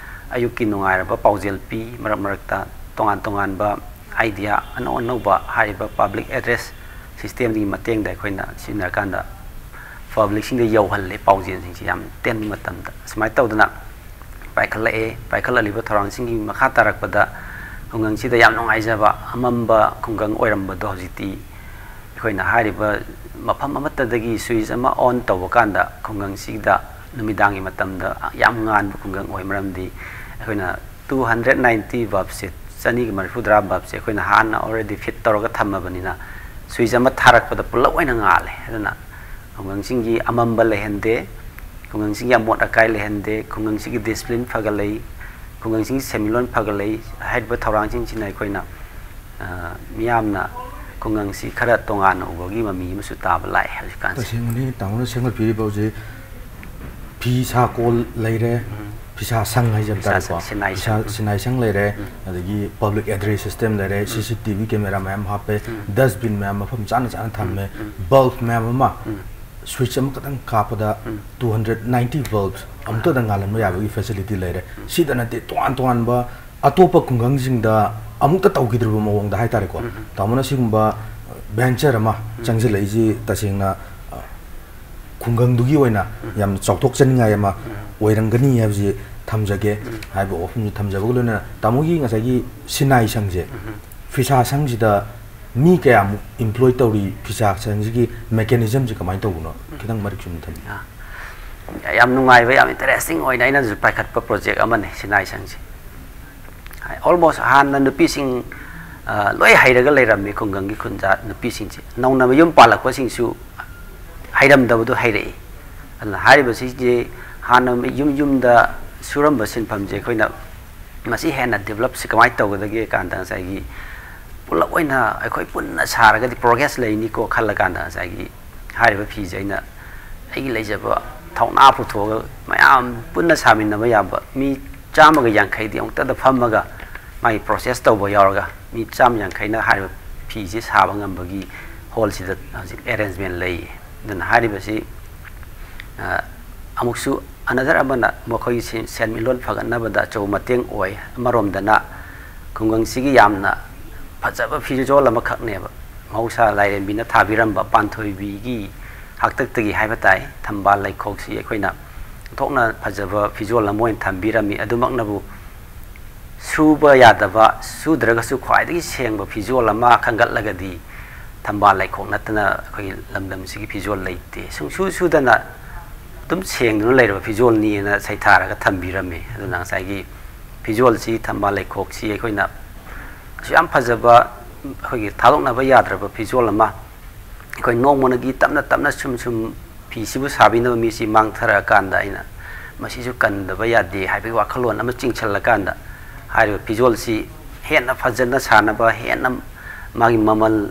ꯑꯌꯨꯛꯀꯤ ꯅꯨꯡꯉꯥꯏꯔꯕ ꯄꯥꯎꯖꯦꯜ ꯄꯤ, ꯃꯔꯛ ꯃꯔꯛꯇ ꯇꯣꯉꯥꯟ ꯇꯣꯉꯥꯟꯕ ꯑꯥꯏꯗꯤꯌꯥ ꯑꯅꯧ ꯑꯅꯧꯕ ꯍꯥꯏꯔꯤꯕ ꯄꯕ꯭ꯂꯤꯛ ꯑꯦꯗ꯭ꯔꯦꯁ ꯁꯤꯁꯇꯦꯝꯗꯨꯒꯤ ꯃꯇꯦꯡꯗ ꯑꯩꯈꯣꯏꯅ ꯁꯤꯖꯤꯟꯅꯔꯀꯥꯟꯗ ꯄꯕ꯭ꯂꯤꯛꯁꯤꯡꯗ ꯌꯧꯍꯜꯂꯦ ꯄꯥꯎꯖꯦꯜꯁꯤꯡꯁꯤ ꯌꯥꯝ ꯇꯦꯟꯕ ꯃꯇꯝꯗ꯫ ꯁꯨꯃꯥꯏꯅ ꯇꯧꯗꯅ ꯄꯥꯏꯈꯠꯂꯛꯑꯦ꯫ ꯄꯥꯏꯈꯠꯂꯛꯂꯤꯕ ꯊꯧꯔꯥꯡꯁꯤꯡꯒꯤ ꯃꯈꯥ ꯇꯥꯔꯛꯄꯗ ꯈꯨꯡꯒꯪꯁꯤꯗ ꯌꯥꯝ ꯅꯨꯡꯉꯥꯏꯖꯕ ꯑꯃꯝꯕ ꯈꯨꯡꯒꯪ ꯑꯣꯏꯔꯝꯕꯗꯣ ꯍꯧꯖꯤꯛꯇꯤ ꯑꯩꯈꯣꯏꯅ ꯍꯥꯏꯔꯤꯕ ꯃꯐꯝ ꯑꯃꯠꯇꯗꯒꯤ ꯁ꯭ꯋꯤꯆ ꯑꯃ ꯑꯣꯟ ꯇꯧꯕ ꯀꯥꯟꯗ ꯈꯨꯡꯒꯪꯁꯤꯗ ꯅꯨꯃꯤꯗꯥꯡꯒꯤ ꯃꯇꯝꯗ ꯌꯥꯝ ꯉꯥꯟꯕ ꯈꯨꯡꯒꯪ ꯑꯣꯏ꯫ ꯃꯔꯝꯗꯤ ꯑꯩꯈꯣꯏꯅ two hundred ninety ꯕꯜꯕꯁꯦ, ꯆꯅꯤꯒ ꯃꯔꯤꯐꯨꯇꯔꯥ ꯕꯜꯕꯁꯦ ꯑꯩꯈꯣꯏꯅ ꯍꯥꯟꯅ already fit ꯇꯧꯔꯒ ꯊꯝꯃꯕꯅꯤꯅ ꯁ꯭ꯋꯤꯆ ꯑꯃ ꯊꯥꯔꯛꯄꯗ ꯄꯨꯂꯞ ꯑꯣꯏꯅ ꯉꯥꯜꯂꯦ꯫ ꯑꯗꯨꯅ ꯈꯨꯡꯒꯪꯁꯤꯡꯒꯤ ꯑꯃꯝꯕ ꯂꯩꯍꯟꯗꯦ, ꯈꯨꯡꯒꯪꯁꯤꯡꯒꯤ ꯑꯃꯣꯠ ꯑꯀꯥꯏ ꯂꯩꯍꯟꯗꯦ, ꯈꯨꯡꯒꯪꯁꯤꯒꯤ ꯗꯤꯁꯤꯄ꯭ꯂꯤꯟ ꯐꯒꯠꯂꯛꯏ, ꯈꯨꯡꯒꯪꯁꯤꯡꯒꯤ ꯁꯦꯟꯃꯤꯠꯂꯣꯟ ꯐꯒꯠꯂꯛꯏ꯫ ꯍꯥꯏꯔꯤꯕ ꯊꯧꯔꯥꯡꯁꯤꯡꯁꯤꯅ ꯑꯩꯈꯣꯏꯅ, ꯑ, ꯃꯤꯌꯥꯝꯅ ꯈꯨꯡꯒꯪꯁꯤ ꯈꯔ ꯇꯣꯉꯥꯟꯅ ꯎꯕꯒꯤ ꯃꯃꯤ ꯑꯃꯁꯨ ꯇꯥꯕ ꯂꯥꯛꯑꯦ ꯍꯧꯖꯤꯛꯀꯥꯟꯁꯦ꯫ ꯇꯁꯦꯡꯕꯅꯤ, ꯇꯥꯃꯣꯅ ꯁꯦꯝꯒꯠꯄꯤꯔꯤꯕ ꯍꯧꯖꯤꯛ ꯐꯤ ꯁꯥꯀꯣꯜ ꯂꯩꯔꯦ, ꯐꯤꯁꯥ ꯁꯪ ꯍꯥꯏꯖꯕ ꯇꯥꯔꯦꯀꯣ, ꯁꯤꯅꯥꯏ ꯁꯪ ꯂꯩꯔꯦ, ꯑꯗꯒꯤ ꯄꯕ꯭ꯂꯤꯛ ꯑꯦꯗ꯭ꯔꯦꯁ ꯁꯤꯁꯇꯦꯝ ꯂꯩꯔꯦ, ꯁꯤ ꯁꯤ ꯇꯤ ꯚꯤ ꯀꯦꯃꯦꯔꯥ ꯃꯌꯥꯝ ꯍꯥꯞꯄꯦ, ꯗꯁꯕꯤꯟ ꯃꯌꯥꯝ ꯃꯐꯝ ꯆꯥꯅ ꯆꯥꯅ ꯊꯝꯃꯦ, ꯕꯜꯕ ꯃꯌꯥꯝ ꯑꯃ, ꯁ꯭ꯋꯤꯆ ꯑꯃꯈꯛꯇꯪ ꯀꯥꯞꯄꯗ ꯇꯨ ꯍꯟꯗ꯭ꯔꯦꯠ ꯅꯥꯏꯟꯇꯤ ꯕꯜꯕ ꯑꯃꯨꯛꯇꯗ ꯉꯥꯜꯍꯟꯕ ꯌꯥꯕꯒꯤ ꯐꯦꯁꯤꯂꯤꯇꯤ ꯂꯩꯔꯦ꯫ ꯁꯤꯗ ꯅꯠꯇꯦ, ꯇꯣꯉꯥꯟ ꯇꯣꯉꯥꯟꯕ ꯑꯇꯣꯞꯄ ꯈꯨꯡꯒꯪꯁꯤꯡꯗ ꯑꯃꯨꯛꯇ ꯇꯧꯈꯤꯗ꯭ꯔꯤꯕ ꯃꯑꯣꯡꯗ ꯍꯥꯏꯇꯥꯔꯦꯀꯣ꯫ ꯇꯥꯃꯣꯅ ꯁꯤꯒꯨꯝꯕ ꯚꯦꯟꯆꯔ ꯑꯃ ꯆꯪꯁꯤꯜꯂꯛꯏꯁꯤ ꯇꯁꯦꯡꯅ, ꯑ, ꯈꯨꯡꯒꯪꯗꯨꯒꯤ ꯑꯣꯏꯅ ꯌꯥꯝꯅ ꯆꯥꯎꯊꯣꯛꯆꯅꯤꯡꯉꯥꯏ ꯑꯃ ꯑꯣꯏꯔꯝꯒꯅꯤ ꯍꯥꯏꯕꯁꯤ ꯊꯝꯖꯒꯦ꯫ ꯍꯥꯏꯕ ꯋꯥꯐꯝꯁꯤ ꯊꯝꯖꯕꯒ ꯂꯣꯏꯅꯅ ꯇꯥꯃꯣꯒꯤ ꯉꯁꯥꯏꯒꯤ ꯁꯤꯅꯥꯏ ꯁꯪꯁꯦ, ꯐꯤꯁꯥ ꯁꯪꯁꯤꯗ ꯃꯤ ꯀꯌꯥꯃꯨꯛ ꯏꯝꯄ꯭ꯂꯣꯏ ꯇꯧꯔꯤ, ꯐꯤꯁꯥ ꯁꯪꯁꯤꯒꯤ ꯃꯦꯀꯥꯅꯤꯖꯝꯁꯤ ꯀꯃꯥꯏꯅ ꯇꯧꯕꯅꯣ ꯈꯤꯇꯪ ꯃꯔꯤꯛ ꯆꯨꯝꯅ ꯊꯝꯕꯤꯌꯨ꯫ ꯑꯥ, ꯌꯥꯝ ꯅꯨꯡꯉꯥꯏꯕ, ꯌꯥꯝ ꯏꯟꯇꯔꯦꯁꯇꯤꯡ ꯑꯣꯏꯅ ꯑꯩꯅꯁꯨ ꯄꯥꯏꯈꯠꯄ ꯄ꯭ꯔꯣꯖꯦꯛ ꯑꯃꯅꯤ ꯁꯤꯅꯥꯏ ꯁꯪꯁꯦ꯫ ꯑꯣꯜꯃꯣꯁ ꯍꯥꯟꯅ ꯅꯨꯄꯤꯁꯤꯡ, ꯑ, ꯂꯣꯏ ꯍꯩꯔꯒ ꯂꯩꯔꯝꯃꯤ ꯈꯨꯡꯒꯪꯒꯤ ꯈꯨꯟꯖꯥ ꯅꯨꯄꯤꯁꯤꯡꯁꯦ꯫ ꯅꯧꯅ ꯃꯌꯨꯝ ꯄꯥꯜꯂꯛꯄꯁꯤꯡꯁꯨ ꯍꯩꯔꯝꯗꯕꯗꯨ ꯍꯩꯔꯛꯏ꯫ ꯑꯗꯨꯅ ꯍꯥꯏꯔꯤꯕꯁꯤꯁꯦ ꯍꯥꯟꯅ ꯌꯨꯝ ꯌꯨꯝꯗ ꯁꯨꯔꯝꯕ ꯁꯤꯟꯐꯝꯁꯦ ꯑꯩꯈꯣꯏꯅ ꯃꯁꯤ ꯍꯦꯟꯅ ꯗꯤꯕꯂꯞꯁꯤ ꯀꯃꯥꯏꯅ ꯇꯧꯒꯗꯒꯦ ꯀꯥꯟꯗ ꯉꯁꯥꯏꯒꯤ ꯄꯨꯂꯞ ꯑꯣꯏꯅ ꯑꯩꯈꯣꯏ ꯄꯨꯟꯅ ꯁꯥꯔꯒꯗꯤ ꯄ꯭ꯔꯣꯒ꯭ꯔꯦꯁ ꯂꯩꯅꯤꯀꯣ ꯈꯜꯂꯀꯥꯟꯗ ꯉꯁꯥꯏꯒꯤ ꯍꯥꯏꯔꯤꯕ ꯐꯤꯁꯦ ꯑꯩꯅ ꯑꯩꯒꯤ ꯂꯩꯖꯕ ꯊꯧꯅꯥ ꯄꯨꯊꯣꯛꯑꯒ ꯃꯌꯥꯝ ꯄꯨꯟꯅ ꯁꯥꯃꯤꯟꯅꯕ ꯌꯥꯕ ꯃꯤ ꯆꯥꯝꯃꯒ ꯌꯥꯡꯈꯩꯗꯤ ꯑꯃꯨꯛꯇꯗ ꯐꯝꯃꯒ ꯃꯥꯒꯤ ꯄ꯭ꯔꯣꯁꯦꯁ ꯇꯧꯕ ꯌꯥꯎꯔꯒ ꯃꯤ ꯆꯥꯝꯃ ꯌꯥꯡꯈꯩꯅ ꯍꯥꯏꯔꯤꯕ ꯐꯤꯁꯦ ꯁꯥꯕ ꯉꯝꯕꯒꯤ ꯍꯣꯜꯁꯤꯗ ꯍꯧꯖꯤꯛ ꯑꯦꯔꯦꯟꯖꯃꯦꯟ ꯂꯩꯌꯦ꯫ ꯑꯗꯨꯅ ꯍꯥꯏꯔꯤꯕꯁꯤ, ꯑ, ꯑꯃꯨꯛꯁꯨ ꯑꯅꯗꯔ ꯑꯃꯅ ꯃꯈꯣꯏꯒꯤ ꯁꯦꯟ-, ꯁꯦꯟꯃꯤꯠꯂꯣꯟ ꯐꯒꯠꯅꯕꯗ ꯑꯆꯧꯕ ꯃꯇꯦꯡ ꯑꯣꯏ꯫ ꯑꯃꯔꯣꯝꯗꯅ ꯈꯨꯡꯒꯪꯁꯤꯒꯤ ꯌꯥꯝꯅ ꯐꯖꯕ ꯐꯤꯖꯣꯜ ꯑꯃꯈꯛꯅꯦꯕ꯫ ꯃꯍꯧꯁꯥ ꯂꯥꯏꯔꯦꯝꯕꯤꯅ ꯊꯥꯕꯤꯔꯝꯕ ꯄꯥꯟꯊꯣꯏꯕꯤꯒꯤ ꯍꯥꯛꯇꯛꯇꯒꯤ ꯍꯥꯏꯕ ꯇꯥꯏ, ꯊꯝꯕꯥꯜ ꯂꯩꯈꯣꯛꯁꯤ ꯑꯩꯈꯣꯏꯅ ꯑꯣꯟꯊꯣꯛꯅ ꯐꯖꯕ ꯐꯤꯖꯣꯜ ꯑꯃ ꯑꯣꯏꯅ ꯊꯝꯕꯤꯔꯝꯃꯤ꯫ ꯑꯗꯨꯃꯛꯅꯕꯨ ꯁꯨꯕ ꯌꯥꯗꯕ, ꯁꯨꯗ꯭ꯔꯒꯁꯨ ꯈ꯭ꯋꯥꯏꯗꯒꯤ ꯁꯦꯡꯕ ꯐꯤꯖꯣꯜ ꯑꯃ ꯈꯟꯒꯠꯂꯒꯗꯤ ꯊꯝꯕꯥꯜ ꯂꯩꯈꯣꯛ ꯅꯠꯇꯅ ꯑꯩꯈꯣꯏꯒꯤ ꯂꯝꯗꯝꯁꯤꯒꯤ ꯐꯤꯖꯣꯜ ꯂꯩꯇꯦ꯫ ꯁꯨꯡꯁꯨ ꯁꯨꯗꯅ ꯑꯗꯨꯝ ꯁꯦꯡꯗꯨꯅ ꯂꯩꯔꯕ ꯐꯤꯖꯣꯜꯅꯤꯅ ꯁꯩꯊꯥꯔꯒ ꯊꯝꯕꯤꯔꯝꯃꯤ꯫ ꯑꯗꯨꯅ ꯉꯁꯥꯏꯒꯤ ꯐꯤꯖꯣꯜꯁꯤ, ꯊꯝꯕꯥꯜ ꯂꯩꯈꯣꯛꯁꯤ ꯑꯩꯈꯣꯏꯅ ꯑꯁꯨꯛ ꯌꯥꯝ ꯐꯖꯕ, ꯑꯩꯈꯣꯏꯒꯤ ꯊꯥꯗꯣꯛꯅꯕ ꯌꯥꯗ꯭ꯔꯕ ꯐꯤꯖꯣꯜ ꯑꯃ ꯑꯩꯈꯣꯏ ꯅꯣꯡꯃꯅꯒꯤ ꯇꯞꯅ ꯇꯞꯅ ꯁꯨꯝ ꯁꯨꯝ ꯐꯤꯁꯤꯕꯨ ꯁꯥꯕꯤꯅꯕ ꯃꯤꯁꯤ ꯃꯥꯡꯊꯔꯛꯑꯀꯥꯟꯗ ꯑꯩꯅ ꯃꯁꯤꯁꯨ ꯀꯟꯗꯕ ꯌꯥꯗꯦ ꯍꯥꯏꯕꯒꯤ ꯋꯥꯈꯜꯂꯣꯟ ꯑꯃ ꯆꯤꯡꯁꯤꯜꯂꯀꯥꯟꯗ ꯍꯥꯏꯔꯤꯕ ꯐꯤꯖꯣꯜꯁꯤ ꯍꯦꯟꯅ ꯐꯖꯅ ꯁꯥꯅꯕ, ꯍꯦꯟꯅ ꯃꯥꯒꯤ ꯃꯃꯜ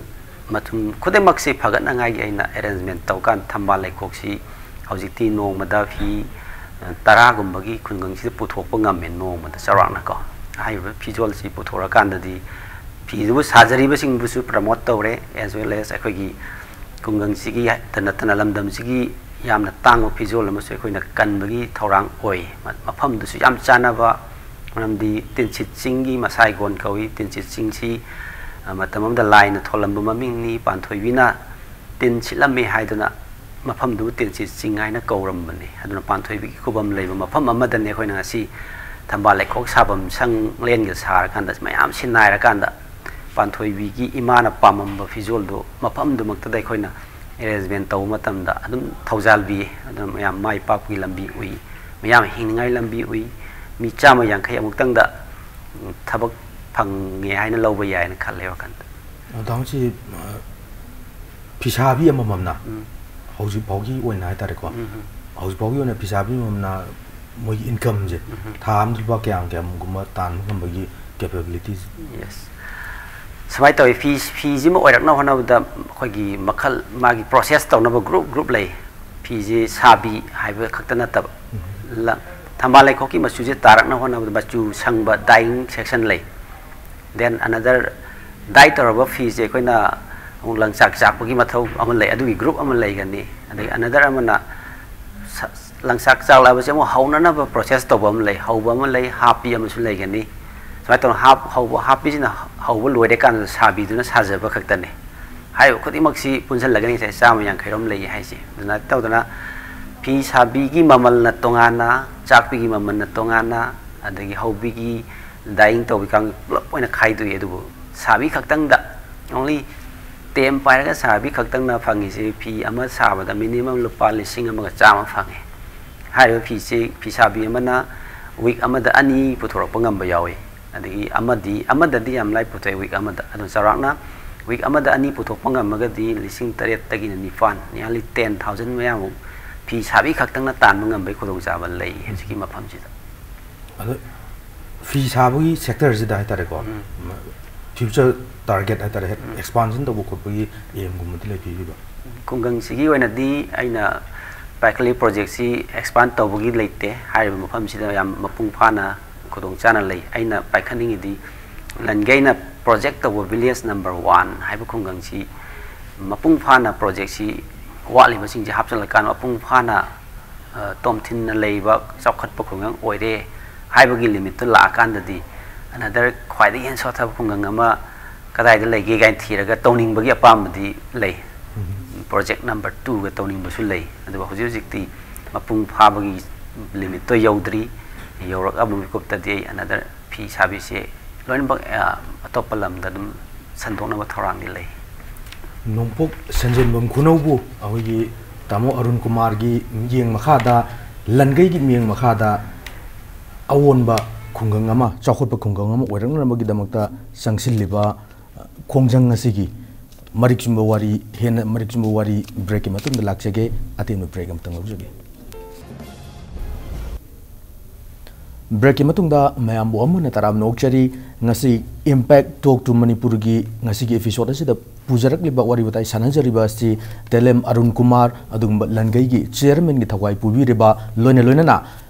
ꯃꯊꯨꯝ ꯈꯨꯗꯤꯡꯃꯛꯁꯤ ꯐꯒꯠꯅꯉꯥꯏꯒꯤ ꯑꯩꯅ ꯑꯦꯔꯦꯟꯖꯃꯦꯟ ꯇꯧꯀꯥꯟꯗ ꯊꯝꯕꯥꯜ ꯂꯩꯈꯣꯛꯁꯤ ꯍꯧꯖꯤꯛꯇꯤ ꯅꯣꯡꯃꯗ ꯐꯤ, ꯑ, ꯇꯔꯥꯒꯨꯝꯕꯒꯤ ꯈꯨꯡꯒꯪꯁꯤꯗ ꯄꯨꯊꯣꯛꯄ ꯉꯝꯃꯦ, ꯅꯣꯡꯃꯗ ꯆꯥꯎꯔꯥꯛꯅꯀꯣ꯫ ꯍꯥꯏꯔꯤꯕ ꯐꯤꯖꯣꯜꯁꯤ ꯄꯨꯊꯣꯔꯀꯥꯟꯗꯗꯤ ꯐꯤꯗꯨꯕꯨ ꯁꯥꯖꯔꯤꯕꯁꯤꯡꯕꯨꯁꯨ promote ꯇꯧꯔꯦ, as well as ꯑꯩꯈꯣꯏꯒꯤ ꯈꯨꯡꯒꯪꯁꯤꯒꯤ ꯍꯥꯏ-, ꯇ ꯅꯠꯇꯅ ꯂꯝꯗꯝꯁꯤꯒꯤ ꯌꯥꯝꯅ ꯇꯥꯡꯕ ꯐꯤꯖꯣꯜ ꯑꯃꯁꯨ ꯑꯩꯈꯣꯏꯅ ꯀꯟꯕꯒꯤ ꯊꯧꯔꯥꯡ ꯑꯣꯏ꯫ ꯃ-, ꯃꯐꯝꯗꯨꯁꯨ ꯌꯥꯝ ꯆꯥꯟꯅꯕ, ꯃꯔꯝꯗꯤ ꯇꯤꯟꯁꯤꯠ ꯆꯤꯡꯒꯤ ꯃꯁꯥꯏꯒꯣꯟ ꯀꯧꯏ꯫ ꯇꯤꯟꯁꯤꯠ ꯆꯤꯡꯁꯤ, ꯑ, ꯃꯇꯝ ꯑꯃꯗ ꯂꯥꯏꯅ ꯊꯣꯜꯂꯝꯕ ꯃꯃꯤꯡꯅꯤ꯫ ꯄꯥꯟꯊꯣꯏꯕꯤꯅ ꯇꯤꯟ ꯁꯤꯠꯂꯝꯃꯤ ꯍꯥꯏꯗꯨꯅ ꯃꯐꯝꯗꯨꯕꯨ ꯇꯤꯟꯁꯤꯠ ꯆꯤꯡ ꯍꯥꯏꯅ ꯀꯧꯔꯝꯕꯅꯤ꯫ ꯑꯗꯨꯅ ꯄꯥꯟꯊꯣꯏꯕꯤꯒꯤ ꯈꯨꯕꯝ ꯂꯩꯕ ꯃꯐꯝ ꯑꯃꯗꯅꯤ ꯑꯩꯈꯣꯏꯅ ꯉꯁꯤ ꯊꯝꯕꯥꯜ ꯂꯩꯈꯣꯛ ꯁꯥꯐꯝ ꯁꯪꯂꯦꯟꯒ ꯁꯥꯔꯀꯥꯟꯗ, ꯃꯌꯥꯝ ꯁꯤꯟꯅꯥꯏꯔꯀꯥꯟꯗ ꯄꯥꯟꯊꯣꯏꯕꯤꯒꯤ ꯏꯃꯥꯅ ꯄꯥꯝꯃꯝꯕ ꯐꯤꯖꯣꯜꯗꯨ ꯃꯐꯝꯗꯨꯃꯛꯇꯗ ꯑꯩꯈꯣꯏꯅ arrangement ꯇꯧꯕ ꯃꯇꯝꯗ ꯑꯗꯨꯝ ꯊꯧꯖꯥꯜꯕꯤ, ꯑꯗꯨꯅ ꯃꯌꯥꯝ ꯃꯥꯏ ꯄꯥꯛꯄꯒꯤ ꯂꯝꯕꯤ ꯎꯏ, ꯃꯌꯥꯝ ꯍꯤꯡꯅꯤꯡꯉꯥꯏ ꯂꯝꯕꯤ ꯎꯏ꯫ ꯃꯤ ꯆꯥꯝꯃ ꯌꯥꯡꯈꯩ ꯑꯃꯨꯛꯇꯪꯗ ꯊꯕꯛ ꯐꯪꯉꯦ ꯍꯥꯏꯅ ꯂꯧꯕ ꯌꯥꯏꯅ ꯈꯜꯂꯦ ꯋꯥꯈꯜꯗ꯫ ꯑꯗꯣ ꯍꯧꯖꯤꯛ, ꯑ, ꯐꯤꯁꯥꯕꯤ ꯑꯃꯃꯝꯅ ꯎꯝ꯫ ꯍꯧꯖꯤꯛ ꯐꯥꯎꯒꯤ ꯑꯣꯏꯅ ꯍꯥꯏꯇꯥꯔꯦꯀꯣ, ꯎꯝ꯫ ꯍꯧꯖꯤꯛ ꯐꯥꯎꯒꯤ ꯑꯣꯏꯅ ꯐꯤꯁꯥꯕꯤ ꯑꯃꯃꯝꯅ ꯃꯣꯏꯒꯤ incomeꯁꯦ ꯎꯝ꯫ ꯊꯥ ꯑꯃꯗ ꯂꯨꯄꯥ ꯀꯌꯥꯝ ꯀꯌꯥꯝꯒꯨꯝꯕ ꯇꯥꯟꯕ ꯉꯝꯕꯒꯤ capabilityꯁꯦ? Yes꯫ ꯁꯨꯃꯥꯏꯅ ꯇꯧꯋꯤ, ꯐꯤ, ꯐꯤꯁꯤꯃ ꯑꯣꯏꯔꯛꯅꯕ ꯍꯣꯠꯅꯕꯗ ꯑꯩꯈꯣꯏꯒꯤ ꯃꯈꯜ, ꯃꯥꯒꯤ process ꯇꯧꯅꯕ group group ꯂꯩ꯫ ꯐꯤꯁꯦ ꯁꯥꯕꯤ ꯍꯥꯏꯕ ꯈꯛꯇ ꯅꯠꯇꯕ, ꯎꯝ꯫ ꯂ-, ꯊꯝꯕꯥꯜ ꯂꯩꯈꯣꯛꯀꯤ ꯃꯆꯨꯁꯦ ꯇꯥꯔꯛꯅꯕ ꯍꯣꯠꯅꯕꯗ ꯃꯆꯨ ꯁꯪꯕ dyeing section ꯂꯩ꯫ Then another, dye ꯇꯧꯔꯕ ꯐꯤꯁꯦ ꯑꯩꯈꯣꯏꯅ ꯑꯃꯨꯛ ꯂꯪꯆꯥꯛ ꯆꯥꯛꯄꯒꯤ ꯃꯊꯧ ꯑꯃ ꯂꯩ, ꯑꯗꯨꯒꯤ group ꯑꯃ ꯂꯩꯒꯅꯤ꯫ ꯑꯗꯒꯤ another ꯑꯃꯅ ꯁ-, ꯂꯪꯆꯥꯛ ꯆꯥꯛꯂꯛꯑꯕꯁꯦ ꯑꯃꯨꯛ ꯍꯧꯅꯅꯕ process ꯇꯧꯕ ꯑꯃ ꯂꯩ, ꯍꯧꯕ ꯑꯃ ꯂꯩ, ꯍꯥꯞꯄꯤ ꯑꯃꯁꯨ ꯂꯩꯒꯅꯤ꯫ ꯁꯨꯃꯥꯏꯅ ꯇꯧꯅ ꯍꯥꯞ-, ꯍꯧꯕ, ꯍꯥꯞꯄꯤꯁꯤꯅ ꯍꯧꯕ ꯂꯣꯏꯔꯀꯥꯟꯗ ꯁꯥꯕꯤꯗꯨꯅ ꯁꯥꯖꯕ ꯈꯛꯇꯅꯤ꯫ ꯍꯥꯏꯔꯤꯕ ꯈꯨꯗꯤꯡꯃꯛꯁꯤ ꯄꯨꯟꯁꯤꯜꯂꯒꯅꯤ ꯉꯁꯥꯏ ꯆꯥꯝꯃ ꯌꯥꯡꯈꯩꯔꯣꯝ ꯂꯩ ꯍꯥꯏꯁꯦ꯫ ꯑꯗꯨꯅ ꯇꯧꯗꯅ ꯐꯤ ꯁꯥꯕꯤꯒꯤ ꯃꯃꯜꯅ ꯇꯣꯉꯥꯟꯅ, ꯆꯥꯛꯄꯤꯒꯤ ꯃꯃꯜꯅ ꯇꯣꯉꯥꯟꯅ, ꯑꯗꯒꯤ ꯍꯧꯕꯤꯒꯤ dyeing ꯇꯧꯕꯒꯤ ꯀꯥꯡ ꯄꯨꯂꯞ ꯑꯣꯏꯅ ꯈꯥꯏꯗꯣꯛꯏ꯫ ꯑꯗꯨꯕꯨ ꯁꯥꯕꯤ ꯈꯛꯇꯪꯗ, only ꯇꯦꯝ ꯄꯥꯏꯔꯒ ꯁꯥꯕꯤ ꯈꯛꯇꯪꯅ ꯐꯪꯉꯤꯁꯤ ꯐꯤ ꯑꯃ ꯁꯥꯕꯗ minimum ꯂꯨꯄꯥ ꯂꯤꯁꯤꯡ ꯑꯃꯒ ꯆꯥꯝꯃ ꯐꯪꯉꯤ꯫ ꯍꯥꯏꯔꯤꯕ ꯐꯤꯁꯤ ꯐꯤꯁꯥꯕꯤ ꯑꯃꯅ week ꯑꯃꯗ ꯑꯅꯤ ꯄꯨꯊꯣꯔꯛꯄ ꯉꯝꯕ ꯌꯥꯎꯏ꯫ ꯑꯗꯒꯤ ꯑꯃꯗꯤ, ꯑꯃꯗꯗꯤ ꯌꯥꯝ ꯂꯥꯏ ꯄꯨꯊꯣꯛꯑꯦ, week ꯑꯃꯗ꯫ ꯑꯗꯨ ꯆꯥꯎꯔꯥꯛꯅ week ꯑꯃꯗ ꯑꯅꯤ ꯄꯨꯊꯣꯛꯄ ꯉꯝꯃꯒꯗꯤ ꯂꯤꯁꯤꯡ ꯇꯔꯦꯠꯇꯒꯤꯅ ꯅꯤꯄꯥꯟ, nearly ten thousand ꯃꯌꯥꯃꯨꯛ ꯐꯤ ꯁꯥꯕꯤ ꯈꯛꯇꯪꯅ ꯇꯥꯟꯕ ꯉꯝꯕꯒꯤ ꯈꯨꯗꯣꯡꯆꯥꯕ ꯂꯩ ꯍꯧꯖꯤꯛꯀꯤ ꯃꯐꯝꯁꯤꯗ꯫ ꯑꯗꯣ ꯐꯤ ꯁꯥꯕꯒꯤ sectorꯁꯤꯗ ꯍꯥꯏꯇꯥꯔꯦꯀꯣ, ꯎꯝ꯫ Future target ꯍꯥꯏꯇꯥꯔꯦ, ꯎꯝ꯫ Expansion ꯇꯧꯕ ꯈꯣꯠꯄꯒꯤ aimꯒꯨꯝꯕꯗꯤ ꯂꯩꯕꯤꯔꯤꯕ? ꯈꯨꯡꯒꯪꯁꯤꯒꯤ ꯑꯣꯏꯅꯗꯤ ꯑꯩꯅ ꯄꯥꯏꯈꯠꯂꯤ ꯄ꯭ꯔꯣꯖꯦꯛꯁꯤ ꯑꯦꯛꯁꯄꯥꯟ ꯇꯧꯕꯒꯤ ꯂꯩꯇꯦ꯫ ꯍꯥꯏꯔꯤꯕ ꯃꯐꯝꯁꯤꯗ ꯌꯥꯝ ꯃꯄꯨꯡ ꯐꯥꯅ ꯈꯨꯗꯣꯡ ꯆꯥꯅ ꯂꯩ꯫ ꯑꯩꯅ ꯄꯥꯏꯈꯠꯅꯤꯡꯉꯤꯗꯤ ꯂꯟꯒꯩꯅ ꯄ꯭ꯔꯣꯖꯦꯛ ꯇꯧꯕ ꯚꯤꯂꯦꯖ ꯅꯝꯕꯔ ꯋꯥꯟ ꯍꯥꯏꯕ ꯈꯨꯡꯒꯪꯁꯤ ꯃꯄꯨꯡ ꯐꯥꯅ ꯄ꯭ꯔꯣꯖꯦꯛꯁꯤ ꯋꯥꯠꯂꯤꯕꯁꯤꯡꯁꯦ ꯍꯥꯞꯆꯤꯜꯂꯀꯥꯟꯗ ꯃꯄꯨꯡ ꯐꯥꯅ, ꯑ, ꯇꯣꯝꯊꯤꯟꯅ ꯂꯩꯕ ꯆꯥꯎꯈꯠꯄ ꯈꯨꯡꯒꯪ ꯑꯣꯏꯔꯦ ꯍꯥꯏꯕꯒꯤ ꯂꯤꯃꯤꯠꯇ ꯂꯥꯛꯑꯀꯥꯟꯗꯗꯤ ꯑꯅꯗꯔ ꯈ꯭ꯋꯥꯏꯗꯒꯤ ꯍꯦꯟꯅ ꯁꯣꯠꯊꯕ ꯈꯨꯡꯒꯪ ꯑꯃ ꯀꯗꯥꯏꯗ ꯂꯩꯒꯦ ꯀꯥꯏꯅ ꯊꯤꯔꯒ ꯇꯧꯅꯤꯡꯕꯒꯤ ꯑꯄꯥꯝꯕꯗꯤ ꯂꯩ꯫ ꯄ꯭ꯔꯣꯖꯦꯛ ꯅꯝꯕꯔ ꯇꯨꯒ ꯇꯧꯅꯤꯡꯕꯁꯨ ꯂꯩ꯫ ꯑꯗꯨꯕꯨ ꯍꯧꯖꯤꯛ ꯍꯧꯖꯤꯛꯇꯤ ꯃꯄꯨꯡ ꯐꯥꯕꯒꯤ ꯂꯤꯃꯤꯠꯇꯣ ꯌꯧꯗ꯭ꯔꯤ꯫ ꯌꯧꯔꯛꯑꯕ ꯃꯤꯀꯨꯞꯇꯗꯤ ꯑꯩ ꯑꯅꯗꯔ ꯐꯤ ꯁꯥꯕꯤꯁꯦ ꯂꯣꯏꯅꯃꯛ, ꯑ, ꯑꯇꯣꯞꯄ ꯂꯝꯗ ꯑꯗꯨꯝ ꯁꯟꯗꯣꯛꯅꯕ ꯊꯧꯔꯥꯡꯗꯤ ꯂꯩ꯫ ꯅꯣꯡꯄꯣꯛ ꯁꯟꯖꯦꯟꯕꯝ ꯈꯨꯅꯧꯕꯨ ꯑꯩꯈꯣꯏꯒꯤ ꯇꯥꯃꯣ ꯑꯔꯨꯟ ꯀꯨꯃꯥꯔꯒꯤ ꯃꯤꯠꯌꯦꯡ ꯃꯈꯥꯗ, ꯂꯟꯒꯩꯒꯤ ꯃꯤꯠꯌꯦꯡ ꯃꯈꯥꯗ ꯑꯑꯣꯟꯕ ꯈꯨꯡꯒꯪ ꯑꯃ, ꯆꯥꯎꯈꯠꯄ ꯈꯨꯡꯒꯪ ꯑꯃ ꯑꯣꯏꯔꯛꯅꯅꯕꯒꯤꯗꯃꯛꯇ ꯆꯪꯁꯤꯜꯂꯤꯕ ꯈꯣꯡꯖꯪ ꯑꯁꯤꯒꯤ ꯃꯔꯤꯛ ꯆꯨꯝꯕ ꯋꯥꯔꯤ, ꯍꯦꯟꯅ ꯃꯔꯤꯛ ꯆꯨꯝꯕ ꯋꯥꯔꯤ ꯕ꯭ꯔꯦꯛꯀꯤ ꯃꯇꯨꯡꯗ ꯂꯥꯛꯆꯒꯦ꯫ ꯑꯇꯦꯟꯕ ꯕ꯭ꯔꯦꯛ ꯑꯃꯇꯪ ꯂꯧꯖꯒꯦ꯫ ꯕ꯭ꯔꯦꯛꯀꯤ ꯃꯇꯨꯡꯗ ꯃꯌꯥꯝꯕꯨ ꯑꯃꯨꯛ ꯍꯟꯅ ꯇꯔꯥꯝꯅ ꯑꯣꯛꯆꯔꯤ꯫ ꯉꯁꯤ Impact Talk to ꯃꯅꯤꯄꯨꯔꯒꯤ ꯉꯁꯤꯒꯤ episode ꯑꯁꯤꯗ ꯄꯨꯖꯔꯛꯂꯤꯕ ꯋꯥꯔꯤ ꯋꯥꯇꯥꯏ ꯁꯥꯟꯅꯖꯔꯤꯕ ꯑꯁꯤ ꯇꯦꯂꯦꯝ ꯑꯔꯨꯟ ꯀꯨꯃꯥꯔ ꯑꯗꯨꯒꯨꯝꯕ ꯂꯟꯒꯩꯒꯤ chairmanꯒꯤ ꯊꯋꯥꯏ ꯄꯨꯕꯤꯔꯤꯕ, ꯂꯣꯏꯅ ꯂꯣꯏꯅꯅ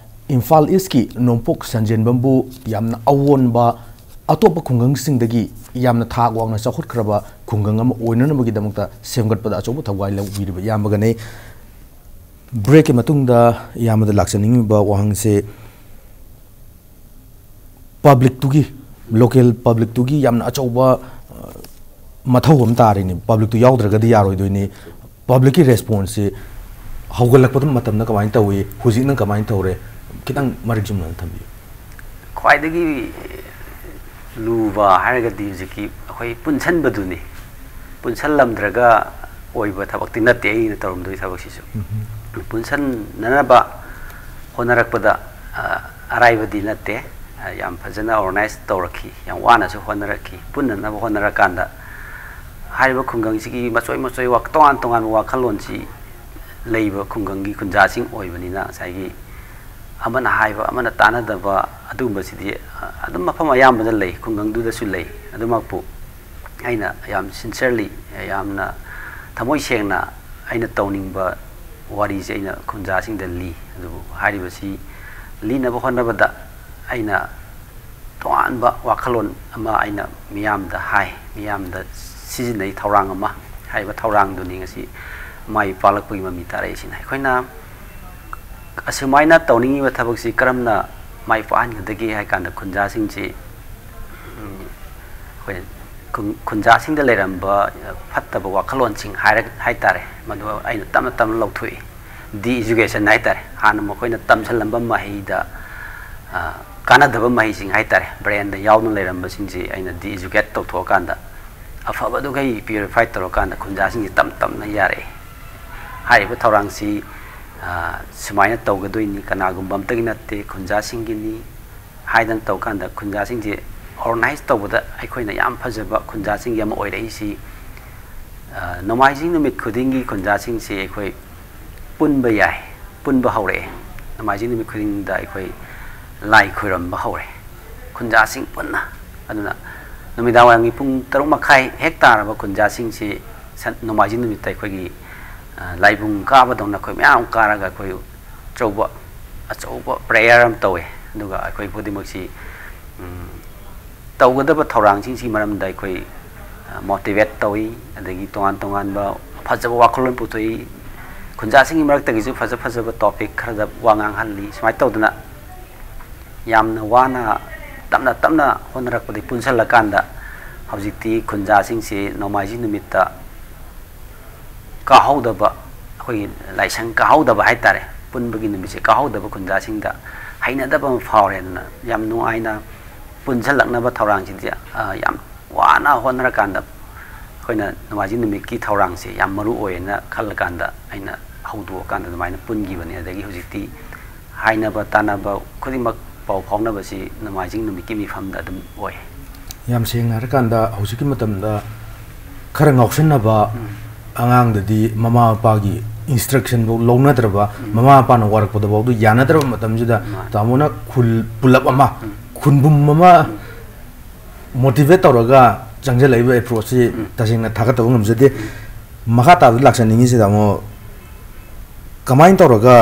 ꯏꯝꯐꯥꯜ Eastꯀꯤ ꯅꯣꯡꯄꯣꯛ ꯁꯟꯖꯦꯟꯕꯝꯕꯨ ꯌꯥꯝꯅ ꯑꯑꯣꯟꯕ, ꯑꯇꯣꯞꯄ ꯈꯨꯡꯒꯪꯁꯤꯡꯗꯒꯤ ꯌꯥꯝꯅ ꯊꯥꯛ ꯋꯥꯡꯅ ꯆꯥꯎꯈꯠꯈ꯭ꯔꯕ ꯈꯨꯡꯒꯪ ꯑꯃ ꯑꯣꯏꯅꯅꯕꯒꯤꯗꯃꯛꯇ ꯁꯦꯝꯒꯠꯄꯗ ꯑꯆꯧꯕ ꯊꯋꯥꯏ ꯂꯧꯕꯤꯔꯤꯕ ꯏꯌꯥꯝꯕꯒꯅꯤ꯫ ꯕ꯭ꯔꯦꯛꯀꯤ ꯃꯇꯨꯡꯗ ꯏꯌꯥꯝꯕꯗ ꯂꯥꯛꯆꯅꯤꯡꯉꯤꯕ ꯋꯥꯍꯪꯁꯦ, publicꯇꯨꯒꯤ, local publicꯇꯨꯒꯤ ꯌꯥꯝꯅ ꯑꯆꯧꯕ, ꯑ, ꯃꯊꯧ ꯑꯃ ꯇꯥꯔꯤꯅꯤ꯫ Publicꯇꯨ ꯌꯥꯎꯗ꯭ꯔꯒꯗꯤ ꯌꯥꯔꯣꯏꯗꯣꯏꯅꯤ꯫ Publicꯀꯤ responseꯁꯤ ꯍꯧꯒꯠꯂꯛꯄꯗ ꯃꯇꯝꯗ ꯀꯃꯥꯏꯅ ꯇꯧꯏ, ꯍꯧꯖꯤꯛꯅ ꯀꯃꯥꯏꯅ ꯇꯧꯔꯦ, ꯈꯤꯇꯪ ꯃꯔꯤꯛ ꯆꯨꯝꯅ ꯊꯝꯕꯤꯌꯨ꯫ ꯈ꯭ꯋꯥꯏꯗꯒꯤ ꯂꯨꯕ ꯍꯥꯏꯔꯒꯗꯤ ꯍꯧꯖꯤꯛꯀꯤ ꯑꯩꯈꯣꯏ ꯄꯨꯟꯁꯟꯕꯗꯨꯅꯤ꯫ ꯄꯨꯟꯁꯜꯂꯝꯗ꯭ꯔꯒ ꯑꯣꯏꯕ ꯊꯕꯛꯇꯤ ꯅꯠꯇꯦ ꯑꯩꯅ ꯇꯧꯔꯝꯗꯣꯏ ꯊꯕꯛꯁꯤꯁꯨ꯫ ꯄꯨꯟꯁꯟꯅꯅꯕ ꯍꯣꯠꯅꯔꯛꯄꯗ, ꯑ, ꯑꯔꯥꯏꯕꯗꯤ ꯅꯠꯇꯦ꯫ ꯑ, ꯌꯥꯝ ꯐꯖꯅ organize ꯇꯧꯔꯛꯈꯤ, ꯌꯥꯝ ꯋꯥꯅꯁꯨ ꯍꯣꯠꯅꯔꯛꯈꯤ꯫ ꯄꯨꯟꯅꯅꯕ ꯍꯣꯠꯅꯔꯀꯥꯟꯗ ꯍꯥꯏꯔꯤꯕ ꯈꯨꯡꯒꯪꯁꯤꯒꯤ ꯃꯆꯣꯏ ꯃꯆꯣꯏ ꯋꯥ-, ꯇꯣꯉꯥꯟ ꯇꯣꯉꯥꯟꯕ ꯋꯥꯈꯜꯂꯣꯟꯁꯤ ꯂꯩꯕ ꯈꯨꯡꯒꯪꯒꯤ ꯈꯨꯟꯖꯥꯁꯤꯡ ꯑꯣꯏꯕꯅꯤꯅ ꯉꯁꯥꯏꯒꯤ ꯑꯃꯅ ꯍꯥꯏꯕ ꯑꯃꯅ ꯇꯥꯟꯅꯗꯕ ꯑꯗꯨꯒꯨꯝꯕꯁꯤꯗꯤ, ꯑ, ꯑꯗꯨꯝ ꯃꯐꯝ ꯑꯌꯥꯝꯕꯗ ꯂꯩ, ꯈꯨꯡꯒꯪꯗꯨꯗꯁꯨ ꯂꯩ꯫ ꯑꯗꯨꯃꯛꯄꯨ ꯑꯩꯅ ꯌꯥꯝ sincerely, ꯌꯥꯝꯅ ꯊꯃꯣꯏ ꯁꯦꯡꯅ ꯑꯩꯅ ꯇꯧꯅꯤꯡꯕ ꯋꯥꯔꯤꯁꯦ ꯑꯩꯅ ꯈꯨꯟꯖꯥꯁꯤꯡꯗ ꯂꯤ꯫ ꯑꯗꯨꯕꯨ ꯍꯥꯏꯔꯤꯕꯁꯤ ꯂꯤꯅꯕ ꯍꯣꯠꯅꯕꯗ ꯑꯩꯅ ꯇꯣꯉꯥꯟꯕ ꯋꯥꯈꯜꯂꯣꯟ ꯑꯃ ꯑꯩꯅ ꯃꯤꯌꯥꯝꯗ ꯍꯥꯏ, ꯃꯤꯌꯥꯝꯗ ꯁꯤꯖꯤꯟꯅꯩ ꯊꯧꯔꯥꯡ ꯑꯃ꯫ ꯍꯥꯏꯔꯤꯕ ꯊꯧꯔꯥꯡꯗꯨꯅꯤ ꯉꯁꯤ ꯃꯥꯏ ꯄꯥꯛꯂꯛꯄꯒꯤ ꯃꯃꯤ ꯇꯥꯔꯛꯏꯁꯤꯅ꯫ ꯑꯩꯈꯣꯏꯅ ꯑꯁꯨꯃꯥꯏꯅ ꯇꯧꯅꯤꯡꯉꯤꯕ ꯊꯕꯛꯁꯤ ꯀꯔꯝꯅ ꯃꯥꯏ ꯄꯥꯛꯍꯟꯒꯗꯒꯦ ꯍꯥꯏ ꯀꯥꯟꯗ ꯈꯨꯟꯖꯥꯁꯤꯡꯁꯤ, ꯎꯝ, ꯑꯩꯈꯣꯏ ꯈꯨꯟ-, ꯈꯨꯟꯖꯥꯁꯤꯡꯗ ꯂꯩꯔꯝꯕ ꯐꯠꯇꯕ ꯋꯥꯈꯜꯂꯣꯟꯁꯤꯡ ꯍꯥꯏꯔ-, ꯍꯥꯏ ꯇꯥꯔꯦ, ꯃꯗꯨ ꯑꯩꯅ ꯇꯞꯅ ꯇꯞꯅ ꯂꯧꯊꯣꯛꯏ꯫ ꯗꯤ ꯏꯖꯨꯀꯦꯁꯟ ꯍꯥꯏ ꯇꯥꯔꯦ, ꯍꯥꯟꯅ ꯃꯈꯣꯏꯅ ꯇꯝꯁꯤꯜꯂꯝꯕ ꯃꯍꯩꯗ, ꯑ, ꯀꯥꯟꯅꯗꯕ ꯃꯍꯩꯁꯤꯡ ꯍꯥꯏ ꯇꯥꯔꯦ, ꯕ꯭ꯔꯦꯟꯗ ꯌꯥꯎꯗꯨꯅ ꯂꯩꯔꯝꯕꯁꯤꯡꯁꯤ ꯑꯩꯅ ꯗꯤ ꯏꯖꯨꯀꯦꯠ ꯇꯧꯊꯣꯛꯑꯀꯥꯟꯗ ꯑꯐꯕꯗꯨꯈꯩ ꯄ꯭ꯌꯨꯔꯤꯐꯥꯏ ꯇꯧꯔꯀꯥꯟꯗ ꯈꯨꯟꯖꯥꯁꯤꯡꯁꯤ ꯇꯞ ꯇꯞꯅ ꯌꯥꯔꯛꯏ꯫ ꯍꯥꯏꯔꯤꯕ ꯊꯧꯔꯥꯡꯁꯤ, ꯑ, ꯁꯨꯃꯥꯏꯅ ꯇꯧꯒꯗꯣꯏꯅꯤ, ꯀꯅꯥꯒꯨꯝꯕ ꯑꯝꯇꯒꯤ ꯅꯠꯇꯦ, ꯈꯨꯟꯖꯥꯁꯤꯡꯒꯤꯅꯤ ꯍꯥꯏꯗꯅ ꯇꯧꯀꯥꯟꯗ ꯈꯨꯟꯖꯥꯁꯤꯡꯁꯤ ꯑꯣꯔꯒꯅꯥꯏꯖ ꯇꯧꯕꯗ ꯑꯩꯈꯣꯏꯅ ꯌꯥꯝ ꯐꯖꯕ ꯈꯨꯟꯖꯥꯁꯤꯡꯒꯤ ꯑꯃ ꯑꯣꯏꯔꯛꯏꯁꯤ, ꯑ, ꯅꯣꯡꯃꯥꯏꯖꯤꯡ ꯅꯨꯃꯤꯠ ꯈꯨꯗꯤꯡꯒꯤ ꯈꯨꯟꯖꯥꯁꯤꯡꯁꯤ ꯑꯩꯈꯣꯏ ꯄꯨꯟꯕ ꯌꯥꯏ, ꯄꯨꯟꯕ ꯍꯧꯔꯛꯑꯦ꯫ ꯅꯣꯡꯃꯥꯏꯖꯤꯡ ꯅꯨꯃꯤꯠ ꯈꯨꯗꯤꯡꯗ ꯑꯩꯈꯣꯏ ꯂꯥꯏ ꯈꯣꯏꯔꯝꯕ ꯍꯧꯔꯦ, ꯈꯨꯟꯖꯥꯁꯤꯡ ꯄꯨꯟꯅ꯫ ꯑꯗꯨꯅ ꯅꯨꯃꯤꯗꯥꯡ ꯋꯥꯏꯔꯝꯒꯤ ꯄꯨꯡ ꯇꯔꯨꯛ ꯃꯈꯥꯏ ꯍꯦꯛ ꯇꯥꯔꯕ ꯈꯨꯟꯖꯥꯁꯤꯡꯁꯤ ꯁꯟ-, ꯅꯣꯡꯃꯥꯏꯖꯤꯡ ꯅꯨꯃꯤꯠꯇ ꯑꯩꯈꯣꯏꯒꯤ, ꯑ, ꯂꯥꯏꯕꯨꯡ ꯀꯥꯕꯗꯧꯅ ꯑꯩꯈꯣꯏ ꯃꯌꯥꯝ ꯀꯥꯔꯒ ꯑꯩꯈꯣꯏ ꯑꯆꯧꯕ, ꯑꯆꯧꯕ ꯄ꯭ꯔꯦꯌꯔ ꯑꯃ ꯇꯧꯋꯦ꯫ ꯑꯗꯨꯒ ꯑꯩꯈꯣꯏ ꯈꯨꯗꯤꯡꯃꯛꯁꯤ, ꯎꯝ, ꯇꯧꯒꯗꯕ ꯊꯧꯔꯥꯡꯁꯤꯡꯁꯤꯒꯤ ꯃꯔꯝꯗ ꯑꯩꯈꯣꯏ, ꯑ, ꯃꯣꯇꯤꯚꯦꯠ ꯇꯧꯏ, ꯑꯗꯒꯤ ꯇꯣꯉꯥꯟ ꯇꯣꯉꯥꯟꯕ ꯐꯖꯕ ꯋꯥꯈꯜꯂꯣꯟ ꯄꯨꯊꯣꯛꯏ꯫ ꯈꯨꯟꯖꯥꯁꯤꯡꯒꯤ ꯃꯔꯛꯇꯒꯤꯁꯨ ꯐꯖ ꯐꯖꯕ ꯇꯣꯄꯤꯛ ꯈꯔꯗ ꯋꯥ ꯉꯥꯡꯍꯜꯂꯤ꯫ ꯁꯨꯃꯥꯏꯅ ꯇꯧꯗꯅ ꯌꯥꯝꯅ ꯋꯥꯅ ꯇꯞꯅ ꯇꯞꯅ ꯍꯣꯠꯅꯔꯛꯄꯗꯒꯤ ꯄꯨꯟꯁꯤꯜꯂꯀꯥꯟꯗ ꯍꯧꯖꯤꯛꯇꯤ ꯈꯨꯟꯖꯥꯁꯤꯡꯁꯤ ꯅꯣꯡꯃꯥꯏꯖꯤꯡ ꯅꯨꯃꯤꯠꯇ ꯀꯥꯍꯧꯗꯕ, ꯑꯩꯈꯣꯏꯒꯤ ꯂꯥꯏꯁꯪ ꯀꯥꯍꯧꯗꯕ ꯍꯥꯏ ꯇꯥꯔꯦ, ꯄꯨꯟꯕꯒꯤ ꯅꯨꯃꯤꯠꯁꯦ ꯀꯥꯍꯧꯗꯕ ꯈꯨꯟꯖꯥꯁꯤꯡꯗ ꯍꯩꯅꯗꯕ ꯑꯃ ꯐꯥꯎꯔꯦꯗꯅ ꯌꯥꯝ ꯅꯨꯡꯉꯥꯏꯅ ꯄꯨꯟꯁꯤꯜꯂꯛꯅꯕ ꯊꯧꯔꯥꯡꯁꯤꯗꯤ, ꯑ, ꯌꯥꯝ ꯋꯥꯅ ꯍꯣꯠꯅꯔꯀꯥꯟꯗ ꯑꯩꯈꯣꯏꯅ ꯅꯣꯡꯃꯥꯏꯖꯤꯡ ꯅꯨꯃꯤꯠꯀꯤ ꯊꯧꯔꯥꯡꯁꯦ ꯌꯥꯝ ꯃꯔꯨ ꯑꯣꯏꯌꯦꯅ ꯈꯜꯂꯀꯥꯟꯗ ꯑꯩꯅ ꯍꯧꯗꯣꯛꯑꯀꯥꯟꯗ ꯑꯗꯨꯃꯥꯏꯅ ꯄꯨꯟꯈꯤꯕꯅꯦ꯫ ꯑꯗꯒꯤ ꯍꯧꯖꯤꯛꯇꯤ ꯍꯥꯏꯅꯕ ꯇꯥꯅꯕ ꯈꯨꯗꯤꯡꯃꯛ ꯄꯥꯎ ꯐꯥꯎꯅꯕꯁꯤ ꯅꯣꯡꯃꯥꯏꯖꯤꯡ ꯅꯨꯃꯤꯠꯀꯤ ꯃꯤꯐꯝꯗ ꯑꯗꯨꯝ ꯑꯣꯏ꯫ ꯌꯥꯝ ꯁꯦꯡꯅ ꯍꯥꯏꯔꯀꯥꯟꯗ ꯍꯧꯖꯤꯛꯀꯤ ꯃꯇꯝꯗ ꯈꯔ ꯉꯥꯎꯁꯟꯅꯕ ꯎꯝ꯫ ꯑꯉꯥꯡꯗꯗꯤ ꯃꯃꯥ ꯃꯄꯥꯒꯤ ꯏꯟꯁꯇ꯭ꯔꯛꯁꯟꯐꯧ ꯂꯧꯅꯗ꯭ꯔꯕ, ꯎꯝ꯫ ꯃꯃꯥ ꯃꯄꯥꯅ ꯋꯥꯔꯛꯄꯗꯐꯥꯎꯗ ꯌꯥꯅꯗ꯭ꯔꯕ ꯃꯇꯝꯁꯤꯗ ꯃꯥꯅꯤ꯫ ꯇꯥꯃꯣꯅ ꯈꯨꯜ ꯄꯨꯂꯞ ꯑꯃ, ꯎꯝ꯫ ꯈꯨꯟꯕꯨꯝ ꯑꯃ ꯎꯝ꯫ ꯃꯣꯇꯤꯚꯦꯠ ꯇꯧꯔꯒ ꯆꯪꯁꯤꯜꯂꯛꯏꯕ ꯑꯦꯄ꯭ꯔꯣꯆꯁꯤ ꯎꯝ꯫ ꯇꯁꯦꯡꯅ ꯊꯥꯒꯠꯇꯕ ꯉꯝꯖꯗꯦ꯫ ꯎꯝ꯫ ꯃꯈꯥ ꯇꯥꯕꯗ ꯂꯥꯛꯆꯅꯤꯡꯉꯤꯁꯤ ꯇꯥꯃꯣ, ꯀꯃꯥꯏꯅ ꯇꯧꯔꯒ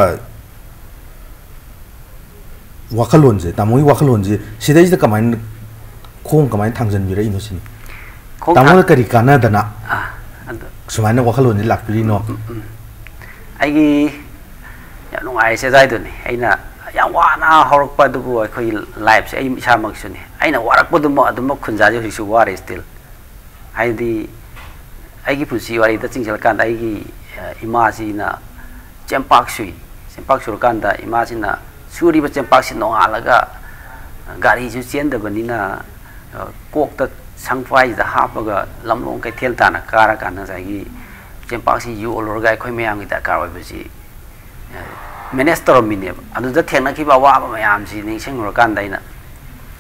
ꯋꯥꯈꯜꯂꯣꯟꯁꯦ, ꯇꯥꯃꯣꯒꯤ ꯋꯥꯈꯜꯂꯣꯟꯁꯦ ꯁꯤꯗꯩꯁꯤꯗ ꯀꯃꯥꯏꯅ, ꯈꯣꯡ ꯀꯃꯥꯏꯅ ꯊꯥꯡꯖꯟꯕꯤꯔꯛꯏꯅꯣ ꯁꯤꯅꯤ? ꯈꯣꯡ ꯇꯥꯃꯣꯅ ꯊꯥꯡ- ꯀꯔꯤ ꯀꯥꯟꯅꯗꯅ ꯑꯥ, ꯑꯗꯨ ꯁꯨꯃꯥꯏꯅ ꯋꯥꯈꯜꯂꯣꯟꯁꯦ ꯂꯥꯛꯄꯤꯔꯤꯅꯣ? ꯎꯝ, ꯎꯝ꯫ ꯑꯩꯒꯤ ꯌꯥꯝ ꯅꯨꯡꯉꯥꯏꯔꯤꯁꯦ ꯑꯗꯨꯋꯥꯏꯗꯨꯅꯤ꯫ ꯑꯩꯅ ꯌꯥꯝ ꯋꯥꯅ ꯍꯧꯔꯛꯄ ꯑꯗꯨꯕꯨ ꯑꯩꯈꯣꯏꯒꯤ ꯂꯥꯏꯐꯁꯦ ꯑꯩ ꯏꯁꯥꯃꯛꯁꯨꯅꯤ꯫ ꯑꯩꯅ ꯋꯥꯔꯛꯄꯗꯨꯃꯛ ꯑꯗꯨꯃꯛ ꯈꯨꯟꯖꯥꯁꯦ ꯍꯧꯖꯤꯛꯁꯨ ꯋꯥꯔꯤ still꯫ ꯍꯥꯏꯗꯤ ꯑꯩꯒꯤ ꯄꯨꯟꯁꯤ ꯋꯥꯔꯤꯗ ꯆꯤꯡꯁꯤꯜꯂꯀꯥꯟꯗ ꯑꯩꯒꯤ, ꯑ, ꯏꯃꯥꯁꯤꯅ ꯆꯦꯡꯄꯥꯛ ꯁꯨꯏ꯫ ꯆꯦꯡꯄꯥꯛ ꯁꯨꯔꯀꯥꯟꯗ ꯏꯃꯥꯁꯤꯅ ꯁꯨꯔꯤꯕ ꯆꯦꯡꯄꯥꯛꯁꯤ ꯅꯣꯡꯉꯥꯜꯂꯒ ꯒꯥꯔꯤꯁꯨ ꯆꯦꯟꯗꯕꯅꯤꯅ, ꯑ, ꯀꯣꯛꯇ ꯁꯪꯐꯥꯏꯁꯤꯗ ꯍꯥꯞꯄꯒ ꯂꯝꯂꯣꯡ ꯀꯩꯊꯦꯜ ꯇꯥꯟꯅ ꯀꯥꯔꯀꯥꯟꯗ ꯉꯁꯥꯏꯒꯤ ꯆꯦꯡꯄꯥꯛꯁꯤ ꯌꯣꯜꯂꯨꯔꯒ ꯑꯩꯈꯣꯏ ꯃꯌꯥꯝꯒꯤ ꯗꯔꯀꯥꯔ ꯑꯣꯏꯕꯁꯤ ꯃꯦꯅꯦꯖ ꯇꯧꯔꯝꯃꯤꯅꯦꯕ꯫ ꯑꯗꯨꯗ ꯊꯦꯡꯅꯈꯤꯕ ꯑꯋꯥꯕ ꯃꯌꯥꯝꯁꯤ ꯅꯤꯡꯁꯤꯡꯉꯨꯔꯀꯥꯟꯗ ꯑꯩꯅ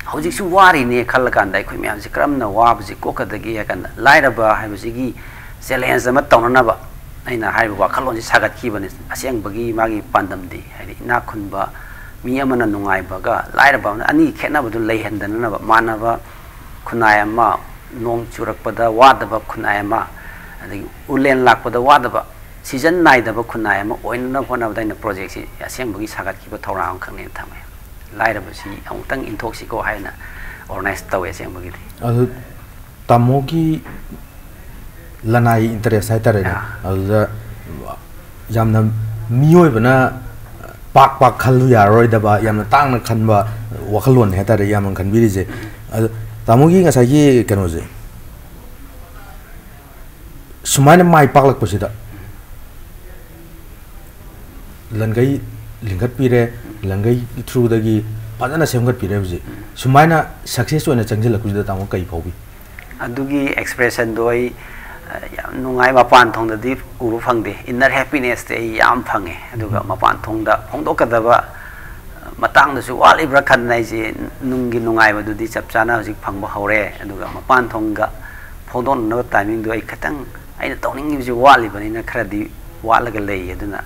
ꯍꯧꯖꯤꯛꯁꯨ ꯋꯥꯔꯤꯅꯦ ꯈꯜꯂꯀꯥꯟꯗ ꯑꯩꯈꯣꯏ ꯃꯌꯥꯝꯁꯤ ꯀꯔꯝꯅ ꯋꯥꯕꯁꯤ ꯀꯣꯛꯀꯗꯒꯦ ꯍꯥꯏ ꯀꯥꯟꯗ ꯂꯥꯏꯔꯕ ꯍꯥꯏꯕꯁꯤꯒꯤ ꯆꯦꯂꯦꯟꯖ ꯑꯃ ꯇꯧꯅꯅꯕ ꯑꯩꯅ ꯍꯥꯏꯔꯤꯕ ꯋꯥꯈꯜꯂꯣꯟꯁꯤ ꯁꯥꯒꯠꯈꯤꯕꯅꯤ꯫ ꯑꯁꯦꯡꯕꯒꯤ ꯃꯥꯒꯤ ꯄꯥꯟꯗꯝꯗꯤ ꯍꯥꯏꯗꯤ ꯏꯅꯥꯛ ꯈꯨꯟꯕ ꯃꯤ ꯑꯃꯅ ꯅꯨꯡꯉꯥꯏꯕꯒ ꯂꯥꯏꯔꯕ ꯑꯃꯅ ꯑꯅꯤ ꯈꯦꯠꯅꯕꯗꯨ ꯂꯩꯍꯟꯗꯅꯅꯕ ꯃꯥꯟꯅꯕ ꯈꯨꯟꯅꯥꯏ ꯑꯃ, ꯅꯣꯡ ꯆꯨꯔꯛꯄꯗ ꯋꯥꯗꯕ ꯈꯨꯟꯅꯥꯏ ꯑꯃ, ꯑꯗꯒꯤ ꯎꯂꯦꯟ ꯂꯥꯛꯄꯗ ꯋꯥꯗꯕ, ꯁꯤꯖꯟ ꯅꯥꯏꯗꯕ ꯈꯨꯟꯅꯥꯏ ꯑꯃ ꯑꯣꯏꯅꯅꯕ ꯍꯣꯠꯅꯕꯗ ꯑꯩꯅ ꯄ꯭ꯔꯣꯖꯦꯛꯁꯤ ꯑꯁꯦꯡꯕꯒꯤ ꯁꯥꯒꯠꯈꯤꯕ ꯊꯧꯔꯥꯡ ꯑꯃꯈꯛꯅꯦꯅ ꯊꯝꯃꯦ꯫ ꯂꯥꯏꯔꯕꯁꯤ ꯑꯃꯨꯛꯇꯪ ꯏꯟꯊꯣꯛꯁꯤꯀꯣ ꯍꯥꯏꯅ ꯑꯣꯔꯒꯅꯥꯏꯖ ꯇꯧꯋꯦ ꯑꯁꯦꯡꯕꯒꯤꯗꯤ꯫ ꯑꯗꯨ ꯇꯥꯃꯣꯒꯤ ꯂꯅꯥꯏ ꯏꯟꯇꯔꯦꯁ ꯍꯥꯏꯇꯥꯔꯦꯅꯦ, ꯑꯥ꯫ ꯑꯗꯨꯗ ꯌꯥꯝꯅ ꯃꯤꯑꯣꯏꯕꯅ ꯄꯥꯛ ꯄꯥꯛ ꯈꯜꯂꯨ ꯌꯥꯔꯔꯣꯏꯗꯕ, ꯌꯥꯝꯅ ꯇꯥꯡꯅ ꯈꯟꯕ ꯋꯥꯈꯜꯂꯣꯟꯅꯤ ꯍꯥꯏꯇꯥꯔꯦ ꯌꯥꯝꯅ ꯈꯟꯕꯤꯔꯤꯁꯦ꯫ ꯑꯗꯣ ꯇꯥꯃꯣꯒꯤ ꯉꯁꯥꯏꯒꯤ ꯀꯩꯅꯣꯁꯦ, ꯁꯨꯃꯥꯏꯅ ꯃꯥꯏ ꯄꯥꯛꯂꯛꯄꯁꯤꯗ ꯂꯟꯒꯩ ꯂꯤꯡꯈꯠꯄꯤꯔꯦ, ꯂꯟꯒꯩ ꯊ꯭ꯔꯨꯗꯒꯤ ꯐꯖꯅ ꯁꯦꯝꯒꯠꯄꯤꯔꯦ꯫ ꯍꯧꯖꯤꯛ ꯁꯨꯃꯥꯏꯅ ꯁꯛꯁꯦꯁ ꯑꯣꯏꯅ ꯆꯪꯁꯤꯜꯂꯛꯄꯁꯤꯗ ꯇꯥꯃꯣ ꯀꯩ ꯐꯥꯎꯕꯤ? ꯑꯗꯨꯒꯤ ꯑꯦꯛꯁꯄ꯭ꯔꯦꯁꯟꯗꯣ ꯑꯩ, ꯑ, ꯌꯥꯝ ꯅꯨꯡꯉꯥꯏ, ꯃꯄꯥꯟ ꯊꯣꯡꯗꯗꯤ ꯎꯕ ꯐꯪꯗꯦ꯫ ꯏꯟꯅꯔ ꯍꯦꯄꯤꯅꯦꯁꯇꯤ ꯑꯩ ꯌꯥꯝ ꯐꯪꯉꯦ꯫ ꯑꯗꯨꯒ ꯃꯄꯥꯟ ꯊꯣꯡꯗ ꯐꯣꯡꯗꯣꯛꯀꯗꯕ, ꯑ, ꯃꯇꯥꯡꯗꯁꯨ ꯋꯥꯠꯂꯤꯕ꯭ꯔꯥ ꯈꯟꯗꯅ ꯑꯩꯁꯦ ꯅꯨꯡꯒꯤ ꯅꯨꯡꯉꯥꯏꯕꯗꯨꯗꯤ ꯆꯞ ꯆꯥꯅ ꯍꯧꯖꯤꯛ ꯐꯪꯕ ꯍꯧꯔꯦ꯫ ꯑꯗꯨꯒ ꯃꯄꯥꯟ ꯊꯣꯡꯒ ꯐꯣꯡꯗꯣꯛꯅꯅꯕ ꯇꯥꯏꯃꯤꯡꯗꯣ ꯑꯩ ꯈꯤꯇꯪ ꯑꯩꯅ ꯇꯧꯅꯤꯡꯉꯤꯕꯁꯤ ꯋꯥꯠꯂꯤꯕꯅꯤꯅ ꯈꯔꯗꯤ ꯋꯥꯠꯂꯒ ꯂꯩ꯫ ꯑꯗꯨꯅ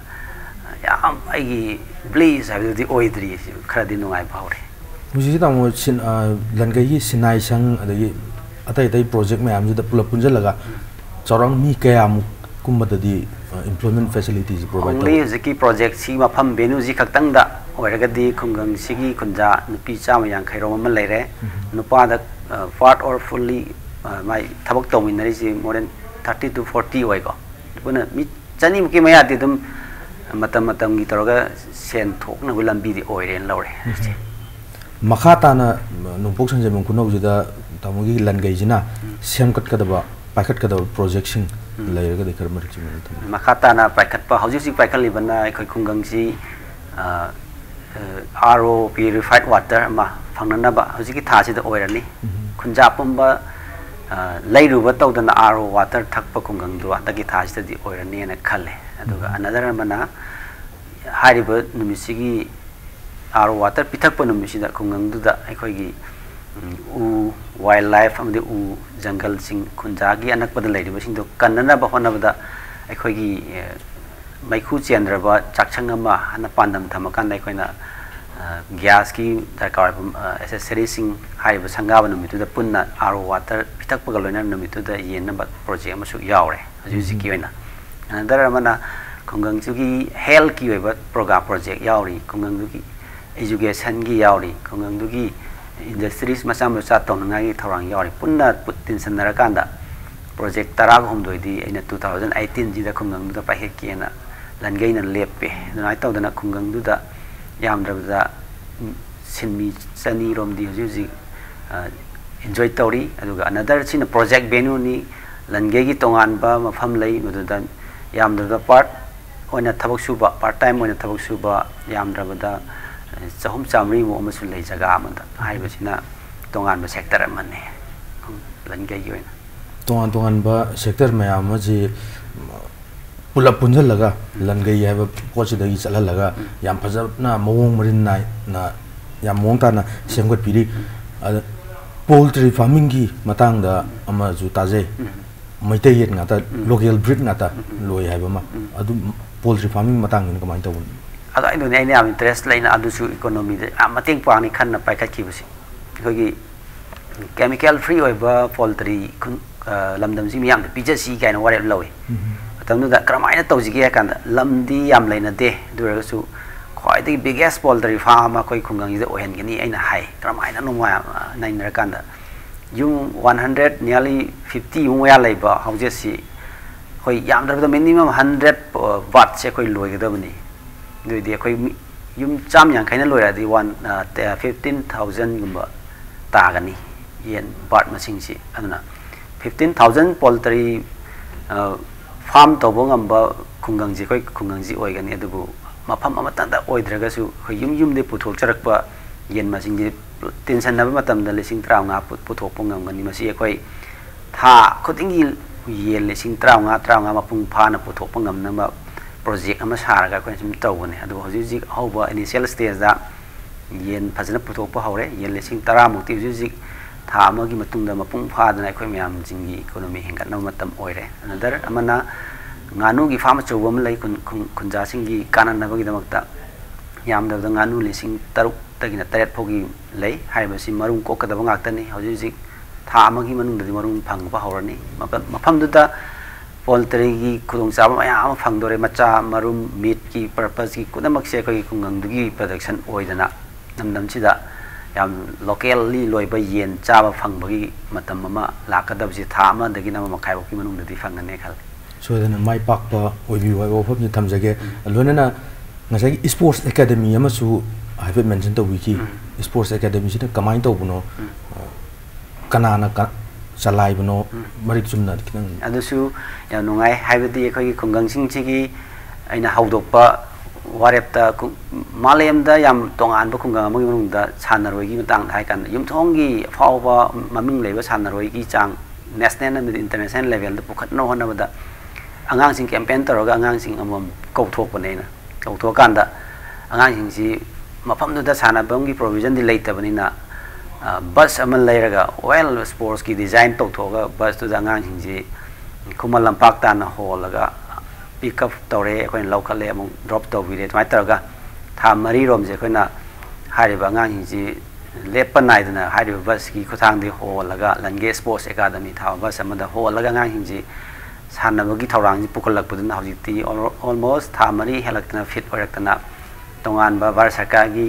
ꯌꯥꯝ ꯑꯩꯒꯤ ꯕ꯭ꯂꯤꯁ ꯍꯥꯏꯕꯗꯨꯗꯤ ꯑꯣꯏꯗ꯭ꯔꯤ꯫ ꯈꯔꯗꯤ ꯅꯨꯡꯉꯥꯏꯕ ꯍꯧꯔꯦ꯫ ꯍꯧꯖꯤꯛꯁꯤ ꯇꯥꯃꯣ ꯁꯤꯟ-, ꯑ, ꯂꯟꯒꯩꯒꯤ ꯁꯤꯟꯅꯥꯏ ꯁꯪ ꯑꯗꯒꯤ ꯑꯇꯩ ꯑꯇꯩ ꯄ꯭ꯔꯣꯖꯦꯛ ꯃꯌꯥꯝꯁꯤꯗ ꯄꯨꯂꯞ ꯄꯨꯟꯁꯤꯜꯂꯒ ꯆꯥꯎꯔꯥꯛꯅ ꯃꯤ ꯀꯌꯥꯃꯨꯛ ꯀꯨꯝꯕꯗꯗꯤ employment facilities provide Only ꯍꯧꯖꯤꯛꯀꯤ ꯄ꯭ꯔꯣꯖꯦꯛꯁꯤ ꯃꯐꯝ venue ꯁꯤ ꯈꯛꯇꯪꯗ ꯑꯣꯏꯔꯒꯗꯤ ꯈꯨꯡꯒꯪꯁꯤꯒꯤ ꯈꯨꯟꯖꯥ ꯅꯨꯄꯤ ꯆꯥꯝꯃ ꯌꯥꯡꯈꯩ ꯔꯣꯝ ꯑꯃ ꯂꯩꯔꯦ꯫ ꯅꯨꯄꯥꯗ part or fully ꯃꯥꯏ ꯊꯕꯛ ꯇꯧꯃꯤꯟꯅꯔꯤꯁꯤ more than thirty to forty ꯑꯣꯏꯀꯣ꯫ ꯑꯗꯨꯅ ꯃꯤ ꯆꯅꯤꯃꯨꯛꯀꯤ ꯃꯌꯥꯗꯤ ꯑꯗꯨꯝ ꯃꯇꯝ ꯃꯇꯝꯒꯤ ꯇꯧꯔꯒ ꯁꯦꯟ ꯊꯣꯛꯅꯕ ꯂꯝꯕꯤꯗꯤ ꯑꯣꯏꯔꯦꯅ ꯂꯧꯔꯦ꯫ ꯃꯈꯥ ꯇꯥꯅ ꯅꯣꯡꯄꯣꯛ ꯁꯟꯖꯦꯟꯕꯝ ꯈꯨꯅꯧꯁꯤꯗ ꯇꯥꯃꯣꯒꯤ ꯂꯟꯒꯩꯁꯤꯅ ꯁꯦꯝꯒꯠꯀꯗꯕ, ꯄꯥꯏꯈꯠꯀꯗꯕ ꯄ꯭ꯔꯣꯖꯦꯛꯁꯤꯡ ꯂꯩꯔꯒꯗꯤ ꯈꯔ ꯃꯔꯤꯛ ꯆꯨꯝꯅ ꯊꯝꯕꯤꯌꯨ꯫ ꯃꯈꯥ ꯇꯥꯅ ꯄꯥꯏꯈꯠꯄ, ꯍꯧꯖꯤꯛ ꯍꯧꯖꯤꯛ ꯄꯥꯏꯈꯠꯂꯤꯕꯅ ꯑꯩꯈꯣꯏ ꯈꯨꯡꯒꯪꯁꯤ ꯑꯥꯔ ꯑꯣ ꯄ꯭ꯌꯨꯔꯤꯐꯥꯏꯠ ꯋꯥꯇꯔ ꯑꯃ ꯐꯪꯅꯅꯕ ꯍꯧꯖꯤꯛꯀꯤ ꯊꯥꯁꯤꯗ ꯑꯣꯏꯔꯅꯤ꯫ ꯈꯨꯟꯖꯥ ꯄꯨꯝꯕ ꯂꯩꯔꯨꯕ ꯇꯧꯗꯅ ꯑꯥꯔ ꯑꯣ ꯋꯥꯇꯔ ꯊꯛꯄ ꯈꯨꯡꯒꯪꯗꯨ ꯍꯟꯗꯛꯀꯤ ꯊꯥꯁꯤꯗꯗꯤ ꯑꯣꯏꯔꯅꯤꯅ ꯈꯜꯂꯦ꯫ ꯑꯗꯨꯒ ꯑꯅꯗꯔ ꯑꯃꯅ ꯍꯥꯏꯔꯤꯕ ꯅꯨꯃꯤꯠꯁꯤꯒꯤ ꯑꯥꯔ ꯑꯣ ꯋꯥꯇꯔ ꯄꯤꯊꯛꯄ ꯅꯨꯃꯤꯠꯁꯤꯗ ꯈꯨꯡꯒꯪꯗꯨꯗ ꯑꯩꯈꯣꯏꯒꯤ ꯎ, ꯋꯥꯏꯜ ꯂꯥꯏꯐ ꯑꯃꯗꯤ ꯎ ꯖꯪꯒꯜꯁꯤꯡ ꯈꯨꯟꯖꯥꯒꯤ ꯑꯅꯛꯄꯗ ꯂꯩꯔꯤꯕꯁꯤꯡꯗꯨ ꯀꯟꯅꯅꯕ ꯍꯣꯠꯅꯕꯗ ꯑꯩꯈꯣꯏꯒꯤ ꯃꯩꯈꯨ ꯆꯦꯟꯗ꯭ꯔꯕ ꯆꯥꯛꯁꯪ ꯑꯃ ꯍꯥꯟꯅ ꯄꯥꯟꯗꯝ ꯊꯝꯃꯀꯥꯟꯗ ꯑꯩꯈꯣꯏꯅ ꯒ꯭ꯌꯥꯁꯀꯤ ꯗꯔꯀꯥꯔ ꯑꯣꯏꯕ ꯑꯦꯁꯦꯁꯔꯤꯁꯤꯡ ꯍꯥꯏꯔꯤꯕ ꯁꯪꯒꯥꯕ ꯅꯨꯃꯤꯠꯇꯨꯗ ꯄꯨꯟꯅ ꯑꯥꯔ ꯑꯣ ꯋꯥꯇꯔ ꯄꯤꯊꯛꯄꯒ ꯂꯣꯏꯅꯅ ꯅꯨꯃꯤꯠꯇꯨꯗ ꯌꯦꯟꯅꯕ ꯄ꯭ꯔꯣꯖꯦꯛ ꯑꯃꯁꯨ ꯌꯥꯎꯔꯦ꯫ ꯍꯧꯖꯤꯛ ꯍꯧꯖꯤꯛꯀꯤ ꯑꯣꯏꯅ ꯑꯅꯗꯔ ꯑꯃꯅ ꯈꯨꯡꯒꯪꯁꯤꯒꯤ ꯍꯦꯜꯠꯀꯤ ꯑꯣꯏꯕ ꯄ꯭ꯔꯣꯒ꯭ꯔꯥꯝ ꯄ꯭ꯔꯣꯖꯦꯛ ꯌꯥꯎꯔꯤ, ꯈꯨꯡꯒꯪꯗꯨꯒꯤ ꯏꯖꯨꯀꯦꯁꯟꯒꯤ ꯌꯥꯎꯔꯤ, ꯈꯨꯡꯒꯪꯗꯨꯒꯤ ꯏꯟꯗꯁꯇ꯭ꯔꯤꯁ ꯃꯆꯥ ꯃꯆꯥ ꯇꯧꯅꯉꯥꯏꯒꯤ ꯊꯧꯔꯥꯡ ꯌꯥꯎꯔꯤ꯫ ꯄꯨꯟꯅ ꯄꯨꯠ ꯇꯤꯟꯁꯤꯟꯅꯔꯀꯥꯟꯗ ꯄ꯭ꯔꯣꯖꯦꯛ ꯇꯔꯥꯒ ꯍꯨꯝꯗꯣꯏꯗꯤ ꯑꯩꯅ two thousand eighteenꯁꯤꯗ ꯈꯨꯡꯒꯪꯗꯨꯗ ꯄꯥꯏꯈꯠꯀꯦꯅ ꯂꯟꯒꯩꯅ ꯂꯦꯞꯄꯦ꯫ ꯑꯗꯨꯃꯥꯏꯅ ꯇꯧꯗꯅ ꯈꯨꯡꯒꯪꯗꯨꯗ ꯌꯥꯝꯗ꯭ꯔꯕꯗ ꯁꯤꯟꯃꯤ ꯆꯅꯤꯔꯣꯝꯗꯤ ꯍꯧꯖꯤꯛ ꯍꯧꯖꯤꯛ ꯏꯟꯖꯣꯏ ꯇꯧꯔꯤ꯫ ꯑꯗꯨꯒ ꯑꯅꯗꯔꯁꯤꯅ ꯄ꯭ꯔꯣꯖꯦꯛ ꯚꯦꯅ꯭ꯌꯨꯅꯤ꯫ ꯂꯟꯒꯩꯒꯤ ꯇꯣꯉꯥꯟꯕ ꯃꯐꯝ ꯂꯩ, ꯃꯗꯨꯗ ꯌꯥꯝꯗ꯭ꯔꯕꯗ ꯄꯥꯔꯠ ꯑꯣꯏꯅ ꯊꯕꯛ ꯁꯨꯕ, ꯄꯥꯔꯠ ꯇꯥꯏꯝ ꯑꯣꯏꯅ ꯊꯕꯛ ꯁꯨꯕ ꯌꯥꯝꯗ꯭ꯔꯕꯗ ꯆꯍꯨꯝ ꯆꯥꯃꯔꯤꯃꯨꯛ ꯑꯃꯁꯨ ꯂꯩ ꯖꯒꯥ ꯑꯃꯗ꯫ ꯍꯥꯏꯔꯤꯕꯁꯤꯅ ꯇꯣꯉꯥꯟꯕ ꯁꯦꯛꯇꯔ ꯑꯃꯅꯤ ꯂꯟꯒꯩꯒꯤ ꯑꯣꯏꯅ꯫ ꯇꯣꯉꯥꯟ ꯇꯣꯉꯥꯟꯕ ꯁꯦꯛꯇꯔ ꯃꯌꯥꯝ ꯑꯃꯁꯤ ꯄꯨꯂꯞ ꯄꯨꯟꯁꯤꯜꯂꯒ ꯂꯟꯒꯩ ꯍꯥꯏꯕ ꯄꯣꯠꯁꯤꯗꯒꯤ ꯆꯠꯍꯜꯂꯒ ꯌꯥꯝ ꯐꯖꯅ ꯃꯑꯣꯡ ꯃꯔꯤꯟ ꯅꯥꯏꯅ ꯌꯥꯝ ꯃꯑꯣꯡ ꯇꯥꯅ ꯁꯦꯝꯒꯠꯄꯤꯔꯤ꯫ ꯑꯗ ꯄꯣꯜꯇ꯭ꯔꯤ ꯐꯥꯔꯃꯤꯡꯒꯤ ꯃꯇꯥꯡꯗ ꯑꯃꯁꯨ ꯇꯥꯖꯩ꯫ ꯃꯩꯇꯩ ꯌꯦꯟ ꯉꯥꯛꯇ, ꯂꯣꯀꯦꯜ ꯕ꯭ꯔꯤꯗ ꯉꯥꯛꯇ ꯂꯣꯏ ꯍꯥꯏꯕ ꯑꯃ꯫ ꯑꯗꯨ ꯄꯣꯜꯇ꯭ꯔꯤ ꯐꯥꯔꯃꯤꯡ ꯃꯇꯥꯡꯗꯅ ꯀꯃꯥꯏꯅ ꯇꯧꯕꯅꯣ? ꯑꯗꯣ ꯑꯩꯗꯨꯅꯦ, ꯑꯩꯅ ꯌꯥꯝ ꯏꯟꯇꯔꯦꯁ ꯂꯩꯅ ꯑꯗꯨꯁꯨ ꯏꯀꯣꯅꯣꯃꯤꯗ ꯌꯥꯝ ꯃꯇꯦꯡ ꯄꯥꯡꯅꯤ ꯈꯟꯅ ꯄꯥꯏꯈꯠꯈꯤꯕꯁꯦ꯫ ꯑꯩꯈꯣꯏꯒꯤ ꯀꯦꯃꯤꯀꯦꯜ ꯐ꯭ꯔꯤ ꯑꯣꯏꯕ ꯄꯣꯜꯇ꯭ꯔꯤ ꯈꯨꯟ-, ꯑ, ꯂꯝꯗꯝꯁꯤ ꯃꯤꯌꯥꯝꯗ ꯄꯤꯖꯁꯤ ꯀꯥꯏꯅ ꯋꯥꯔꯦꯞ ꯂꯧꯏ꯫ ꯃꯇꯝꯗꯨꯗ ꯀꯔꯝꯍꯥꯏꯅ ꯇꯧꯁꯤꯒꯦ ꯍꯥꯏ ꯀꯥꯟꯗ, ꯂꯝꯗꯤ ꯌꯥꯝ ꯂꯩꯅꯗꯦ, ꯑꯗꯨ ꯑꯣꯏꯔꯒꯁꯨ ꯈ꯭ꯋꯥꯏꯗꯒꯤ biggest poultry farm ꯑꯃ ꯑꯩꯈꯣꯏ ꯈꯨꯡꯒꯪꯁꯤꯗ ꯑꯣꯏꯍꯟꯒꯅꯤ ꯑꯩꯅ ꯍꯥꯏ꯫ ꯀꯔꯝꯍꯥꯏꯅꯅꯣ ꯃꯌꯥꯝ, ꯑ, ꯅꯩꯅꯔꯀꯥꯟꯗ, ꯌꯨꯝ one hundred, nearly fifty ꯃꯨꯛ ꯃꯌꯥ ꯂꯩꯕ ꯍꯧꯖꯤꯛꯁꯤ ꯑꯩꯈꯣꯏ ꯌꯥꯝꯗ꯭ꯔꯕꯗ minimum hundred birds ꯁꯦ ꯑꯩꯈꯣꯏ ꯂꯣꯏꯒꯗꯕꯅꯤ꯫ ꯑꯗꯨ ꯑꯣꯏꯗꯤ ꯑꯩꯈꯣꯏ ꯃꯤ, ꯌꯨꯝ ꯆꯥꯝ ꯌꯥꯡꯈꯩꯅ ꯂꯣꯏꯔꯛꯑꯗꯤ one, ꯑ, ꯇꯦ-, fifteen thousand ꯒꯨꯝꯕ ꯇꯥꯒꯅꯤ ꯌꯦꯟ bird ꯃꯁꯤꯡꯁꯤ꯫ ꯑꯗꯨꯅ fifteen thousand poultry, ꯑ, farm ꯇꯧꯕ ꯉꯝꯕ ꯈꯨꯡꯒꯪꯁꯤ ꯑꯩꯈꯣꯏ ꯈꯨꯡꯒꯪꯁꯤ ꯑꯣꯏꯒꯅꯤ꯫ ꯑꯗꯨꯕꯨ ꯃꯐꯝ ꯑꯃꯠꯇꯗ ꯑꯣꯏꯗ꯭ꯔꯒꯁꯨ ꯑꯩꯈꯣꯏ ꯌꯨꯝ ꯌꯨꯝꯗꯒꯤ ꯄꯨꯊꯣꯛꯆꯔꯛꯄ ꯌꯦꯟ ꯃꯁꯤꯡꯁꯤ ꯇꯤꯟꯁꯟꯅꯕ ꯃꯇꯝꯗ ꯂꯤꯁꯤꯡ ꯇꯔꯥꯃꯉꯥ ꯄꯨ-, ꯄꯨꯊꯣꯛꯄ ꯉꯝꯒꯅꯤ꯫ ꯃꯁꯤ ꯑꯩꯈꯣꯏ ꯊꯥ ꯈꯨꯗꯤꯡꯒꯤ ꯌꯦꯟ ꯂꯤꯁꯤꯡ ꯇꯔꯥꯃꯉꯥ, ꯇꯔꯥꯃꯉꯥ ꯃꯄꯨꯡ ꯐꯥꯅ ꯄꯨꯊꯣꯛꯄ ꯉꯝꯅꯕ project ꯑꯃ ꯁꯥꯔꯒ ꯑꯩꯈꯣꯏꯅ ꯁꯨꯝ ꯇꯧꯕꯅꯦ꯫ ꯑꯗꯨꯕꯨ ꯍꯧꯖꯤꯛ ꯍꯧꯖꯤꯛ ꯑꯍꯧꯕ initial stage ꯗ ꯌꯦꯟ ꯐꯖꯅ ꯄꯨꯊꯣꯛꯄ ꯍꯧꯔꯦ꯫ ꯌꯦꯟ ꯂꯤꯁꯤꯡ ꯇꯔꯥꯃꯨꯛꯇꯤ ꯍꯧꯖꯤꯛ ꯍꯧꯖꯤꯛ ꯊꯥ ꯑꯃꯒꯤ ꯃꯇꯨꯡꯗ ꯃꯄꯨꯡ ꯐꯥꯗꯅ ꯑꯩꯈꯣꯏ ꯃꯌꯥꯝꯁꯤꯡꯒꯤ economy ꯍꯦꯟꯒꯠꯅꯕ ꯃꯇꯝ ꯑꯣꯏꯔꯦ꯫ Another ꯑꯃꯅ ꯉꯥꯅꯨꯒꯤ farm ꯑꯆꯧꯕ ꯑꯃ ꯂꯩ ꯈꯨꯟ-, ꯈꯨꯟ-, ꯈꯨꯟꯖꯥꯁꯤꯡꯒꯤ ꯀꯥꯟꯅꯅꯕꯒꯤꯗꯃꯛꯇ꯫ ꯌꯥꯝꯗꯕꯗ ꯉꯥꯅꯨ ꯂꯤꯁꯤꯡ ꯇꯔꯨꯛꯇꯒꯤꯅ ꯇꯔꯦꯠ ꯐꯥꯎꯒꯤ ꯂꯩ꯫ ꯍꯥꯏꯔꯤꯕꯁꯤ ꯃꯔꯨꯝ ꯀꯣꯛꯀꯗꯕ ꯉꯥꯛꯇꯅꯤ꯫ ꯍꯧꯖꯤꯛ ꯍꯧꯖꯤꯛ ꯊꯥ ꯑꯃꯒꯤ ꯃꯅꯨꯡꯗꯗꯤ ꯃꯔꯨꯝ ꯐꯪꯕ ꯍꯧꯔꯅꯤ꯫ ꯃꯐꯝ-, ꯃꯐꯝꯗꯨꯗ poultry ꯒꯤ ꯈꯨꯗꯣꯡꯆꯥꯕ ꯃꯌꯥꯝ ꯑꯃ ꯐꯪꯗꯣꯔꯦ꯫ ꯃꯆꯥ, ꯃꯔꯨꯝ, meat ꯀꯤ purpose ꯀꯤ ꯄꯨꯝꯅꯃꯛꯁꯦ ꯑꯩꯈꯣꯏꯒꯤ ꯈꯨꯡꯒꯪꯗꯨꯒꯤ production ꯑꯣꯏꯗꯅ ꯂꯝꯗꯝꯁꯤꯗ ꯌꯥꯝ locally ꯂꯣꯏꯕ ꯌꯦꯟ ꯆꯥꯕ ꯐꯪꯕꯒꯤ ꯃꯇꯝ ꯑꯃ ꯂꯥꯛꯀꯗꯕꯁꯤ ꯊꯥ ꯑꯃꯗꯒꯤꯅ ꯑꯃ ꯃꯈꯥꯏ ꯐꯥꯎꯒꯤ ꯃꯅꯨꯡꯗꯗꯤ ꯐꯪꯒꯅꯤ ꯈꯜꯂꯤ꯫ ꯁꯣꯏꯗꯅ ꯃꯥꯏ ꯄꯥꯛꯄ ꯑꯣꯏꯕꯤꯌꯨ ꯍꯥꯏꯕ ꯋꯥꯐꯝꯁꯤ ꯊꯝꯖꯒꯦ꯫ ꯎꯝ꯫ ꯂꯣꯏꯅꯅ ꯉꯁꯥꯏꯒꯤ sports academy ꯑꯃꯁꯨ ꯍꯥꯏꯐꯦꯠ mention ꯇꯧꯕꯤꯈꯤ꯫ ꯎꯝ꯫ Sports academy ꯁꯤꯅ ꯀꯃꯥꯏꯅ ꯇꯧꯕꯅꯣ? ꯎꯝ꯫ ꯑ, ꯀꯅꯥꯅ ꯀ-, ꯆꯂꯥꯏꯕꯅꯣ? ꯎꯝ꯫ ꯃꯔꯤꯛ ꯆꯨꯝꯅ ꯈꯤꯇꯪ꯫ ꯑꯗꯨꯁꯨ ꯌꯥꯝ ꯅꯨꯡꯉꯥꯏ, ꯍꯥꯏꯕꯗꯤ ꯑꯩꯈꯣꯏꯒꯤ ꯈꯨꯡꯒꯪꯁꯤꯡꯁꯤꯒꯤ ꯑꯩꯅ ꯍꯧꯗꯣꯛꯄ ꯋꯥꯔꯦꯞꯇ ꯈꯨ-, ꯃꯥꯂꯦꯝꯗ ꯌꯥꯝ ꯇꯣꯉꯥꯟꯕ ꯈꯨꯡꯒꯪ ꯑꯃꯒꯤ ꯃꯅꯨꯡꯗ ꯁꯥꯟꯅꯔꯣꯏꯒꯤ ꯃꯇꯥꯡꯗ ꯍꯥꯏ ꯀꯥꯟꯗ, ꯌꯨꯝꯊꯣꯡꯒꯤ ꯑꯐꯥꯎꯕ ꯃꯃꯤꯡ ꯂꯩꯕ ꯁꯥꯟꯅꯔꯣꯏꯒꯤ ꯆꯥꯡ national ꯑꯃꯗꯤ international level ꯗ ꯄꯨꯈꯠꯅꯕ ꯍꯣꯠꯅꯕꯗ ꯑꯉꯥꯡꯁꯤꯡ campaign ꯇꯧꯔꯒ ꯑꯉꯥꯡꯁꯤꯡ ꯑꯃꯃꯝ ꯀꯧꯊꯣꯛꯄꯅꯦ ꯑꯩꯅ꯫ ꯀꯧꯊꯣꯛꯑꯀꯥꯟꯗ ꯑꯉꯥꯡꯁꯤꯡꯁꯤ ꯃꯐꯝꯗꯨꯗ ꯁꯥꯟꯅꯐꯝꯒꯤ provision ꯗꯤ ꯂꯩꯇꯕꯅꯤꯅ, ꯑ, bus ꯑꯃ ꯂꯩꯔꯒ well sports ꯀꯤ design ꯇꯧꯊꯣꯛꯑꯒ bus ꯇꯨꯗ ꯑꯉꯥꯡꯁꯤꯡꯁꯤ ꯈꯨꯃꯟ ꯂꯝꯄꯥꯛ ꯇꯥꯟꯅ ꯍꯣꯜꯂꯒ pick up ꯇꯧꯔꯦ, ꯑꯩꯈꯣꯏꯅ ꯂꯧꯈꯠꯂꯦ, ꯑꯃꯨꯛ drop ꯇꯧꯕꯤꯔꯦ꯫ ꯑꯗꯨꯃꯥꯏꯅ ꯇꯧꯔꯒ ꯊꯥ ꯃꯔꯤꯔꯣꯝꯁꯦ ꯑꯩꯈꯣꯏꯅ ꯍꯥꯏꯔꯤꯕ ꯑꯉꯥꯡꯁꯤꯡꯁꯤ ꯂꯦꯞꯄ ꯅꯥꯏꯗꯅ ꯍꯥꯏꯔꯤꯕ bus ꯀꯤ ꯈꯨꯠꯊꯥꯡꯗꯒꯤ ꯍꯣꯜꯂꯒ, ꯂꯟꯒꯦ Sports Academy ꯊꯥꯕ bus ꯑꯃꯗ ꯍꯣꯜꯂꯒ ꯑꯉꯥꯡꯁꯤꯡꯁꯤ ꯁꯥꯟꯅꯕꯒꯤ ꯊꯧꯔꯥꯡꯁꯤ ꯄꯨꯈꯠꯂꯛꯄꯗꯨꯅ ꯍꯧꯖꯤꯛꯇꯤ ꯑꯣꯜ ꯑꯣꯜꯃꯣꯁ ꯊꯥ ꯃꯔꯤ ꯍꯦꯜꯂꯛꯇꯅ ꯐꯤꯠ ꯑꯣꯏꯔꯛꯇꯅ, ꯇꯣꯉꯥꯟꯕ ꯚꯥꯔꯠ ꯁꯔꯀꯥꯔꯒꯤ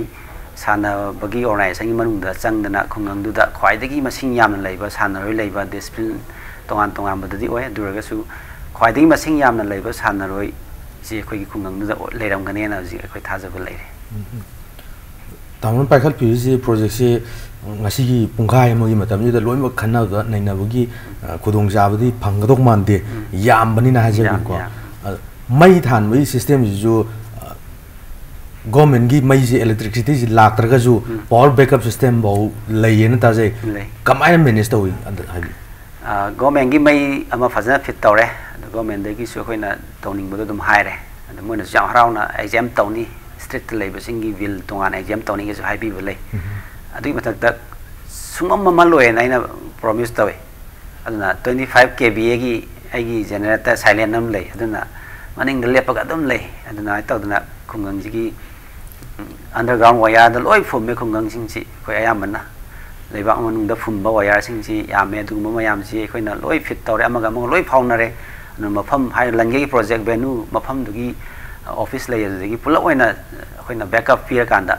ꯁꯥꯟꯅꯕꯒꯤ ꯑꯣꯔꯒꯅꯥꯏꯖꯦꯁꯟꯒꯤ ꯃꯅꯨꯡꯗ ꯆꯪꯗꯅ ꯈꯨꯡꯒꯪꯗꯨꯗ ꯈ꯭ꯋꯥꯏꯗꯒꯤ ꯃꯁꯤꯡ ꯌꯥꯝꯅ ꯂꯩꯕ ꯁꯥꯟꯅꯔꯣꯏ ꯂꯩꯕ ꯗꯤꯁꯤꯄ꯭ꯂꯤꯟ ꯇꯣꯉꯥꯟ ꯇꯣꯉꯥꯟꯕꯗꯗꯤ ꯑꯣꯏ꯫ ꯑꯗꯨ ꯑꯣꯏꯔꯒꯁꯨ ꯈ꯭ꯋꯥꯏꯗꯒꯤ ꯃꯁꯤꯡ ꯌꯥꯝꯅ ꯂꯩꯕ ꯁꯥꯟꯅꯔꯣꯏꯁꯤ ꯑꯩꯈꯣꯏꯒꯤ ꯈꯨꯡꯒꯪꯗꯨꯗ ꯑꯣꯏ- ꯂꯩꯔꯝꯒꯅꯦꯅ ꯍꯧꯖꯤꯛ ꯑꯩꯈꯣꯏ ꯊꯥꯖꯕ ꯂꯩꯔꯦ꯫ ꯇꯥꯃꯣꯅ ꯄꯥꯏꯈꯠꯄꯤꯔꯤꯁꯤ ꯄ꯭ꯔꯣꯖꯦꯛꯁꯤ ꯉꯁꯤꯒꯤ ꯄꯨꯡꯈꯥꯏ ꯑꯃꯒꯤ ꯃꯇꯝꯁꯤꯗ ꯂꯣꯏꯅꯃꯛ ꯈꯟꯅꯕꯗ ꯅꯩꯅꯕꯒꯤ, ꯑ, ꯈꯨꯗꯣꯡꯆꯥꯕꯗꯤ ꯐꯪꯒꯗꯧ ꯃꯥꯟꯗꯦ, ꯎꯝ꯫ ꯌꯥꯝꯕꯅꯤꯅ ꯍꯥꯏꯖꯒꯦꯀꯣ꯫ ꯌꯥꯝ, ꯌꯥꯝ꯫ ꯑ, ꯃꯩ ꯊꯥꯟꯕꯒꯤ ꯁꯤꯁꯇꯦꯝꯁꯤꯁꯨ, ꯑ, ꯒꯣꯔꯃꯦꯟꯒꯤ ꯃꯩꯁꯦ, ꯏꯂꯦꯛꯇ꯭ꯔꯤꯁꯤꯇꯤꯁꯤ ꯂꯥꯛꯇ꯭ꯔꯒꯁꯨ, ꯎꯝ꯫ ꯄꯥꯋꯔ ꯕꯦꯛꯑꯞ ꯁꯤꯁꯇꯦꯝ ꯐꯥꯎ ꯂꯩꯌꯦꯅ ꯇꯥꯖꯩ꯫ ꯂꯩ꯫ ꯀꯃꯥꯏꯅ ꯃꯦꯅꯦꯖ ꯇꯧꯏ ꯑꯗꯨ ꯍꯥꯏꯕꯤꯌꯨ꯫ ꯑ, ꯒꯣꯔꯃꯦꯟꯒꯤ ꯃꯩ ꯑꯃ ꯐꯖꯅ ꯐꯤꯠ ꯇꯧꯔꯦ꯫ ꯑꯗꯨ ꯒꯣꯔꯃꯦꯟꯗꯒꯤꯁꯨ ꯑꯩꯈꯣꯏꯅ ꯇꯧꯅꯤꯡꯕꯗꯣ ꯑꯗꯨꯝ ꯍꯥꯏꯔꯦ꯫ ꯑꯗꯨ ꯃꯣꯏꯅꯁꯨ ꯌꯥꯝ ꯍꯔꯥꯎꯅ ꯑꯦꯛꯖꯥꯝ ꯇꯧꯅꯤ, ꯁ꯭ꯇꯦꯠꯇ ꯂꯩꯕꯁꯤꯡꯒꯤ ꯕꯤꯜ ꯇꯣꯉꯥꯟꯅ ꯑꯦꯛꯖꯥꯝ ꯇꯧꯅꯤꯒꯁꯨ ꯍꯥꯏꯕꯤꯕ ꯂꯩ꯫ ꯎꯝ꯫ ꯑꯗꯨꯒꯤ ꯃꯊꯛꯇ ꯁꯨꯡꯃꯝ ꯃꯝꯍꯜꯂꯣꯏꯅ ꯑꯩꯅ ꯄ꯭ꯔꯣꯃꯤꯁ ꯇꯧꯋꯦ꯫ ꯑꯗꯨꯅ twenty five K V Aꯒꯤ ꯑꯩꯒꯤ ꯖꯦꯅꯦꯔꯦꯇꯔ ꯁꯥꯏꯂꯦꯟ ꯑꯃ ꯂꯩ꯫ ꯑꯗꯨꯅ ꯃꯅꯤꯡꯗ ꯂꯦꯞꯄꯒ ꯑꯗꯨꯝ ꯂꯩ꯫ ꯑꯗꯨꯃꯥꯏꯅ ꯇꯧꯗꯅ ꯈꯨꯡꯒꯪꯁꯤꯒꯤ, ꯎꯝ, ꯑꯟꯗꯔꯒ꯭ꯔꯥꯎꯟ ꯋꯥꯌꯔꯗ ꯂꯣꯏ ꯐꯨꯝꯃꯦ ꯈꯨꯡꯒꯪꯁꯤꯡꯁꯤ ꯑꯩꯈꯣꯏ ꯑꯌꯥꯝꯕꯅ꯫ ꯂꯩꯕꯥꯛ ꯃꯅꯨꯡꯗ ꯐꯨꯝꯕ ꯋꯥꯌꯔꯁꯤꯡꯁꯤ ꯌꯥꯝꯃꯦ꯫ ꯑꯗꯨꯒꯨꯝꯕ ꯃꯌꯥꯝꯁꯤ ꯑꯩꯈꯣꯏꯅ ꯂꯣꯏ ꯐꯤꯠ ꯇꯧꯔꯦ, ꯑꯃꯒ ꯑꯃꯒ ꯂꯣꯏ ꯐꯥꯎꯅꯔꯦ꯫ ꯑꯗꯨꯅ ꯃꯐꯝ ꯍꯥꯏ, ꯂꯟꯒꯩꯒꯤ ꯄ꯭ꯔꯣꯖꯦꯛ ꯚꯦꯅꯨ ꯃꯐꯝꯗꯨꯒꯤ ꯑꯣꯐꯤꯁ ꯂꯩ, ꯑꯗꯨꯗꯒꯤ ꯄꯨꯂꯞ ꯑꯣꯏꯅ ꯑꯩꯈꯣꯏꯅ ꯕꯦꯛꯑꯞ ꯄꯤꯔꯀꯥꯟꯗ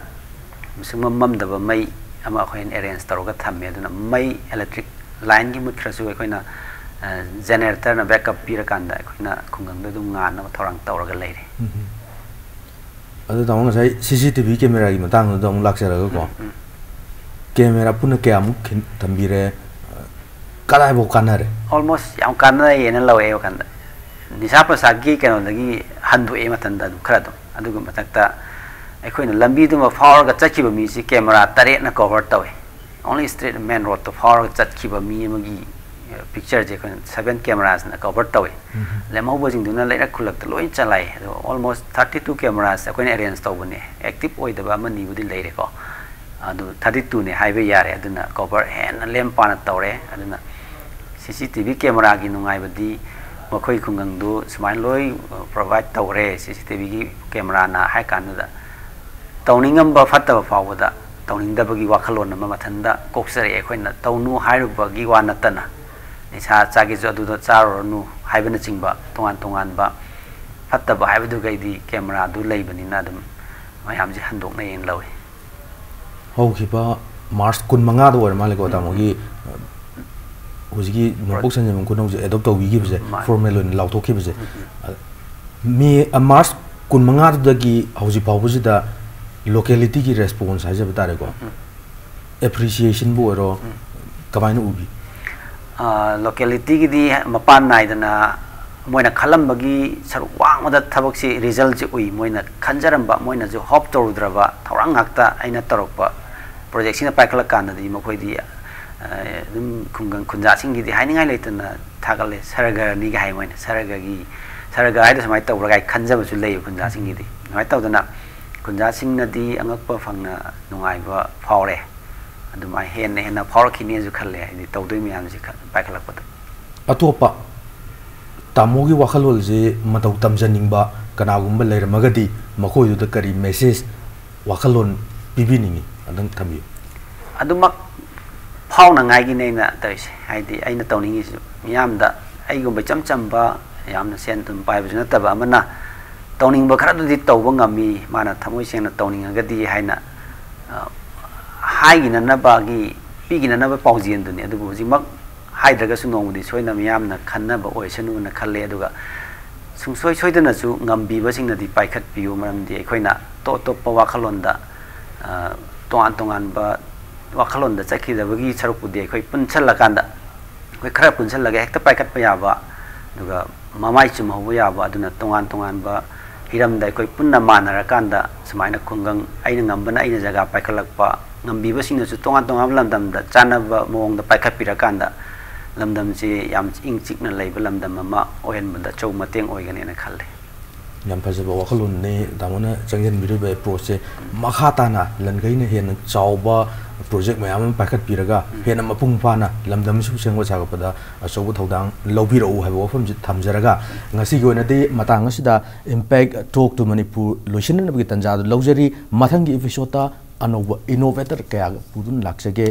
ꯁꯨꯡꯃꯝ ꯃꯝꯗꯕ ꯃꯩ ꯑꯃ ꯑꯩꯈꯣꯏꯅ ꯑꯦꯔꯦꯟꯖ ꯇꯧꯔꯒ ꯊꯝꯃꯦ꯫ ꯑꯗꯨꯅ ꯃꯩ, ꯏꯂꯦꯛꯇ꯭ꯔꯤꯛ ꯂꯥꯏꯟꯒꯤ ꯃꯨꯠꯈ꯭ꯔꯁꯨ ꯑꯩꯈꯣꯏꯅ, ꯑ, ꯖꯦꯅꯦꯔꯦꯇꯔꯅ ꯕꯦꯛꯑꯞ ꯄꯤꯔꯀꯥꯟꯗ ꯑꯩꯈꯣꯏꯅ ꯈꯨꯡꯒꯪꯗ ꯑꯗꯨꯝ ꯉꯥꯟꯅꯕ ꯊꯧꯔꯥꯡ ꯇꯧꯔꯒ ꯂꯩꯔꯦ꯫ ꯎꯝ꯫ ꯑꯗꯨ ꯇꯥꯃꯣ, ꯉꯁꯥꯏ C C T V cameraꯒꯤ ꯃꯇꯥꯡꯗꯨꯗ ꯑꯃꯨꯛ ꯂꯥꯛꯆꯔꯒꯀꯣ, ꯎꯝ, ꯎꯝ꯫ ꯀꯦꯃꯦꯔꯥ ꯄꯨꯟꯅ ꯀꯌꯥꯃꯨꯛ ꯈꯤꯟ-, ꯊꯝꯕꯤꯔꯦ? ꯀꯗꯥꯏꯐꯥꯎ ꯀꯥꯟꯅꯔꯦ? ꯑꯣꯜꯃꯣꯁ ꯌꯥꯝ ꯀꯥꯟꯅꯩꯌꯦꯅ ꯂꯧꯋꯦ ꯑꯩ ꯋꯥꯈꯜꯗ꯫ ꯅꯤꯁꯥ ꯄꯁꯥꯒꯤ ꯀꯩꯅꯣꯗꯒꯤ ꯍꯟꯗꯣꯛꯑꯦ ꯃꯊꯟꯇ ꯑꯗꯨꯝ ꯈꯔ ꯑꯗꯨꯝ꯫ ꯑꯗꯨꯒ ꯃꯊꯛꯇ ꯑꯩꯈꯣꯏꯅ ꯂꯝꯕꯤꯗꯨꯃ ꯐꯥꯎꯔꯒ ꯆꯠꯈꯤꯕ ꯃꯤꯁꯤ ꯀꯦꯃꯦꯔꯥ ꯇꯔꯦꯠꯅ ꯀꯣꯚꯔ ꯇꯧꯋꯦ꯫ Only straight main roadꯇꯣ ꯐꯥꯎꯔꯒ ꯆꯠꯈꯤꯕ ꯃꯤ ꯑꯃꯒꯤ, ꯑ, ꯄꯤꯛꯆꯔꯁꯦ ꯑꯩꯈꯣꯏꯅ seven cameraꯁꯅ ꯀꯣꯚꯔ ꯇꯧꯋꯦ꯫ ꯎꯝ꯫ ꯂꯦꯝꯍꯧꯕꯁꯤꯡꯗꯨꯅ ꯂꯩꯔꯛ ꯈꯨꯜꯂꯛꯇ ꯂꯣꯏ ꯆꯂꯥꯏ꯫ ꯑꯗꯣ almost thirty two cameraꯁꯦ ꯑꯩꯈꯣꯏꯅ ꯑꯦꯔꯦꯟꯖ ꯇꯧꯕꯅꯦ꯫ ꯑꯦꯛꯇꯤꯚ ꯑꯣꯏꯗꯕ ꯑꯃꯅꯤꯕꯨꯗꯤ ꯂꯩꯔꯦꯀꯣ꯫ ꯑꯗꯨ thirty twoꯅꯦ ꯍꯥꯏꯕ ꯌꯥꯔꯦ꯫ ꯑꯗꯨꯅ ꯀꯣꯚꯔ ꯍꯦꯟꯅ ꯂꯦꯝ ꯄꯥꯅ ꯇꯧꯔꯦ꯫ ꯑꯗꯨꯅ C C T V cameraꯒꯤ ꯅꯨꯡꯉꯥꯏꯕꯗꯤ ꯃꯈꯣꯏ ꯈꯨꯡꯒꯪꯗꯨ ꯁꯨꯃꯥꯏꯅ ꯂꯣꯏ, ꯑ, ꯄ꯭ꯔꯣꯚꯥꯏꯗ ꯇꯧꯔꯦ, C C T Vꯒꯤ cameraꯅ ꯍꯥꯏ ꯀꯥꯟꯗꯨꯗ ꯇꯧꯅꯤꯡꯉꯝꯕ ꯐꯠꯇꯕ ꯐꯥꯎꯕꯗ ꯇꯧꯅꯤꯡꯗꯕꯒꯤ ꯋꯥꯈꯜꯂꯣꯟ ꯑꯃ ꯃꯊꯟꯇ ꯀꯣꯛꯆꯔꯛꯑꯦ꯫ ꯑꯩꯈꯣꯏꯅ ꯇꯧꯅꯨ ꯍꯥꯏꯔꯨꯕꯒꯤ ꯋꯥ ꯅꯠꯇꯅ, ꯅꯤꯁꯥ ꯆꯥꯒꯦꯁꯨ ꯑꯗꯨꯗ ꯆꯥꯔꯨꯔꯅꯨ ꯍꯥꯏꯕꯅꯆꯤꯡꯕ ꯇꯣꯉꯥꯟ ꯇꯣꯉꯥꯟꯕ ꯐꯠꯇꯕ ꯍꯥꯏꯕꯗꯨꯒꯩꯗꯤ ꯀꯦꯃꯦꯔꯥꯗꯨ ꯂꯩꯕꯅꯤꯅ ꯑꯗꯨꯝ ꯃꯌꯥꯝꯁꯦ ꯍꯟꯗꯣꯛꯅꯩꯌꯦꯅ ꯂꯧꯏ꯫ ꯍꯧꯈꯤꯕ ꯃꯥꯔꯆ ꯀꯨꯟꯃꯉꯥꯗ ꯑꯣꯏꯔ ꯃꯥꯜꯂꯦꯀꯣ, ꯇꯥꯃꯣꯒꯤ ꯍꯧꯖꯤꯛꯀꯤ ꯅꯣꯡꯄꯣꯛ ꯁꯟꯖꯦꯟꯕꯝ ꯈꯨꯅꯧꯁꯦ ꯑꯦꯗꯣꯞ ꯇꯧꯕꯤꯈꯤꯕꯁꯦ, ꯃꯥꯅꯦ꯫ ꯐꯣꯔꯃꯦꯜ ꯑꯣꯏꯅ ꯂꯥꯎꯊꯣꯛꯈꯤꯕꯁꯦ꯫ ꯃꯦ ꯃꯥꯔꯆ ꯀꯨꯟꯃꯉꯥꯗꯨꯗꯒꯤ ꯍꯧꯖꯤꯛ ꯐꯥꯎꯕꯁꯤꯗ ꯂꯣꯀꯦꯂꯤꯇꯤꯒꯤ ꯔꯦꯁꯄꯣꯟꯁ ꯍꯥꯏꯖꯕ ꯇꯥꯔꯦꯀꯣ, ꯑꯦꯄ꯭ꯔꯤꯁꯤꯌꯦꯁꯟꯕꯨ ꯑꯣꯏꯔꯣ, ꯀꯃꯥꯏꯅ ꯎꯕꯤ? ꯂꯣꯀꯦꯂꯤꯇꯤꯒꯤꯗꯤ ꯃꯄꯥꯟ ꯅꯥꯏꯗꯅ ꯃꯣꯏꯅ ꯈꯜꯂꯝꯕꯒꯤ ꯁꯔꯨꯛ ꯋꯥꯡꯃꯗ ꯊꯕꯛꯁꯤ, ꯔꯤꯖꯜꯁꯤ ꯎꯏ꯫ ꯃꯣꯏꯅ ꯈꯟꯖꯔꯝꯕ, ꯃꯣꯏꯅꯁꯨ ꯍꯣꯞ ꯇꯧꯔꯨꯗ꯭ꯔꯕ ꯊꯧꯔꯥꯡ ꯉꯥꯛꯇ ꯑꯩꯅ ꯇꯧꯔꯛꯄ ꯄ꯭ꯔꯣꯖꯦꯛꯁꯤꯅ ꯄꯥꯏꯈꯠꯂꯀꯥꯟꯗꯗꯤ ꯃꯈꯣꯏꯗꯤ ꯑꯗꯨꯝ ꯈꯨꯡꯒꯪ ꯈꯨꯟꯖꯥꯁꯤꯡꯒꯤꯗꯤ ꯍꯥꯏꯅꯤꯡꯉꯥꯏ ꯂꯩꯇꯅ ꯊꯥꯒꯠꯂꯦ꯫ ꯁꯔꯒꯔꯅꯤꯒ ꯍꯥꯏ ꯃꯣꯏꯅ, ꯁꯔꯒꯒꯤ, ꯁꯔꯒ ꯍꯥꯏꯗꯣ ꯁꯨꯃꯥꯏꯅ ꯇꯧꯕ꯭ꯔꯥ ꯀꯥꯏ ꯈꯟꯖꯕꯁꯨ ꯂꯩꯌꯦ ꯈꯨꯟꯖꯥꯁꯤꯡꯒꯤꯗꯤ꯫ ꯑꯗꯨꯃꯥꯏꯅ ꯇꯧꯗꯅ ꯈꯨꯟꯖꯥꯁꯤꯡꯅꯗꯤ ꯑꯉꯛꯄ ꯐꯪꯅ ꯅꯨꯡꯉꯥꯏꯕ ꯐꯥꯎꯔꯦ꯫ ꯑꯗꯨꯃꯥꯏꯅ ꯍꯦꯟꯅ ꯍꯦꯟꯅ ꯐꯥꯎꯔꯛꯈꯤꯅꯤꯁꯨ ꯈꯜꯂꯦ, ꯍꯥꯏꯗꯤ ꯇꯧꯗꯣꯏ ꯃꯌꯥꯝꯁꯤ ꯈ-, ꯄꯥꯏꯈꯠꯂꯛꯄꯗ꯫ ꯑꯇꯣꯞꯄ ꯇꯥꯃꯣꯒꯤ ꯋꯥꯈꯜꯂꯣꯟꯁꯦ ꯃꯇꯧ ꯇꯝꯖꯅꯤꯡꯕ ꯀꯅꯥꯒꯨꯝꯕ ꯂꯩꯔꯝꯃꯒꯗꯤ ꯃꯈꯣꯏꯗꯨꯗ ꯀꯔꯤ ꯃꯦꯁꯦꯖ, ꯋꯥꯈꯜꯂꯣꯟ ꯄꯤꯕꯤꯅꯤꯡꯉꯤ? ꯑꯗꯨꯝ ꯊꯝꯕꯤꯌꯨ꯫ ꯑꯗꯨꯃꯛ ꯐꯥꯎꯅꯉꯥꯏꯒꯤꯅꯦ ꯑꯩꯅ ꯇꯧꯔꯤꯁꯦ꯫ ꯍꯥꯏꯗꯤ ꯑꯩꯅ ꯇꯧꯅꯤꯡꯉꯤꯁꯤꯁꯨ ꯃꯤꯌꯥꯝꯗ, ꯑꯩꯒꯨꯝꯕ ꯏꯆꯝ ꯆꯝꯕ, ꯌꯥꯝꯅ ꯁꯦꯟ ꯊꯨꯝ ꯄꯥꯏꯕꯁꯨ ꯅꯠꯇꯕ ꯑꯃꯅ ꯇꯧꯅꯤꯡꯕ ꯈꯔꯗꯨꯗꯤ ꯇꯧꯕ ꯉꯝꯃꯤ, ꯃꯥꯅ ꯊꯃꯣꯏ ꯁꯦꯡꯅ ꯇꯧꯅꯤꯡꯉꯒꯗꯤ ꯍꯥꯏꯅ, ꯑ, ꯍꯥꯏꯈꯤꯅꯅꯕꯒꯤ, ꯄꯤꯈꯤꯅꯅꯕ ꯄꯥꯎꯖꯦꯜꯗꯨꯅꯤ꯫ ꯑꯗꯨꯕꯨ ꯍꯧꯖꯤꯛꯃꯛ ꯍꯥꯏꯗ꯭ꯔꯒꯁꯨ ꯅꯣꯡꯃꯗꯤ ꯁꯣꯏꯅ ꯃꯤꯌꯥꯝꯅ ꯈꯟꯅꯕ ꯑꯣꯏꯁꯅꯨꯅ ꯈꯜꯂꯦ꯫ ꯑꯗꯨꯒ ꯁꯨꯡꯁꯣꯏ ꯁꯣꯏꯗꯅꯁꯨ ꯉꯝꯕꯤꯕꯁꯤꯡꯅꯗꯤ ꯄꯥꯏꯈꯠꯄꯤꯌꯨ, ꯃꯔꯝꯗꯤ ꯑꯩꯈꯣꯏꯅ ꯑꯇꯣꯞ ꯑꯇꯣꯞꯄ ꯋꯥꯈꯜꯂꯣꯟꯗ, ꯑ, ꯇꯣꯉꯥꯟ ꯇꯣꯉꯥꯟꯕ ꯋꯥꯈꯜꯂꯣꯟꯗ ꯆꯠꯈꯤꯗꯕꯒꯤ ꯁꯔꯨꯛꯄꯨꯗꯤ ꯑꯩꯈꯣꯏ ꯄꯨꯟꯁꯜꯂꯀꯥꯟꯗ, ꯑꯩꯈꯣꯏ ꯈꯔ ꯄꯨꯟꯁꯜꯂꯒ ꯍꯦꯛꯇ ꯄꯥꯏꯈꯠꯄ ꯌꯥꯕ, ꯑꯗꯨꯒ ꯃꯃꯥꯏ ꯆꯨꯝꯍꯧꯕ ꯌꯥꯕ, ꯑꯗꯨꯅ ꯇꯣꯉꯥꯟ ꯇꯣꯉꯥꯟꯕ ꯍꯤꯔꯝꯗ ꯑꯩꯈꯣꯏ ꯄꯨꯟꯅ ꯃꯥꯟꯅꯔꯀꯥꯟꯗ ꯁꯨꯃꯥꯏꯅ ꯈꯨꯡꯒꯪ, ꯑꯩꯅ ꯉꯝꯕꯅ ꯑꯩꯅ ꯖꯒꯥ ꯄꯥꯏꯈꯠꯂꯛꯄ, ꯉꯝꯕꯤꯕꯁꯤꯡꯅꯁꯨ ꯇꯣꯉꯥꯟ ꯇꯣꯉꯥꯟꯕ ꯂꯝꯗꯝꯗ ꯆꯥꯟꯅꯕ ꯃꯑꯣꯡꯗ ꯄꯥꯏꯈꯠꯄꯤꯔꯀꯥꯟꯗ ꯂꯝꯗꯝꯁꯤ ꯌꯥꯝ ꯏꯪ ꯆꯤꯛꯅ ꯂꯩꯕ ꯂꯝꯗꯝ ꯑꯃ ꯑꯣꯏꯍꯟꯕꯗ ꯑꯆꯧꯕ ꯃꯇꯦꯡ ꯑꯣꯏꯒꯅꯦꯅ ꯈꯜꯂꯤ꯫ ꯌꯥꯝ ꯐꯖꯕ ꯋꯥꯈꯜꯂꯣꯟꯅꯤ ꯇꯥꯃꯣꯅ ꯆꯪꯁꯤꯟꯕꯤꯔꯤꯕ ꯑꯦꯄ꯭ꯔꯣꯆꯁꯦ꯫ ꯃꯈꯥ ꯇꯥꯅ ꯂꯟꯈꯩꯅ ꯍꯦꯟꯅ ꯆꯥꯎꯕ ꯄ꯭ꯔꯣꯖꯦꯛ ꯃꯌꯥꯝ ꯑꯃ ꯄꯥꯏꯈꯠꯄꯤꯔꯒ ꯍꯦꯟꯅ ꯃꯄꯨꯡ ꯐꯥꯅ ꯂꯝꯗꯝꯁꯤꯕꯨ ꯁꯦꯝꯒꯠ ꯁꯥꯒꯠꯄꯗ ꯑꯆꯧꯕ ꯊꯧꯗꯥꯡ ꯂꯧꯕꯤꯔꯛꯎ ꯍꯥꯏꯕ ꯋꯥꯐꯝꯁꯤ ꯊꯝꯖꯔꯒ, ꯉꯁꯤꯒꯤ ꯑꯣꯏꯅꯗꯤ ꯃꯇꯥꯡ ꯑꯁꯤꯗ Impact Talk to Manipur ꯂꯣꯏꯁꯤꯟꯅꯅꯕꯒꯤ ꯇꯥꯟꯖꯥꯗꯨ ꯂꯧꯖꯔꯤ꯫ ꯃꯊꯪꯒꯤ ꯏꯄꯤꯁꯣꯗꯇ ꯑꯅꯧꯕ ꯏꯅꯣꯚꯦꯇꯔ ꯀꯌꯥꯒ ꯄꯨꯗꯨꯅ ꯂꯥꯛꯆꯒꯦ꯫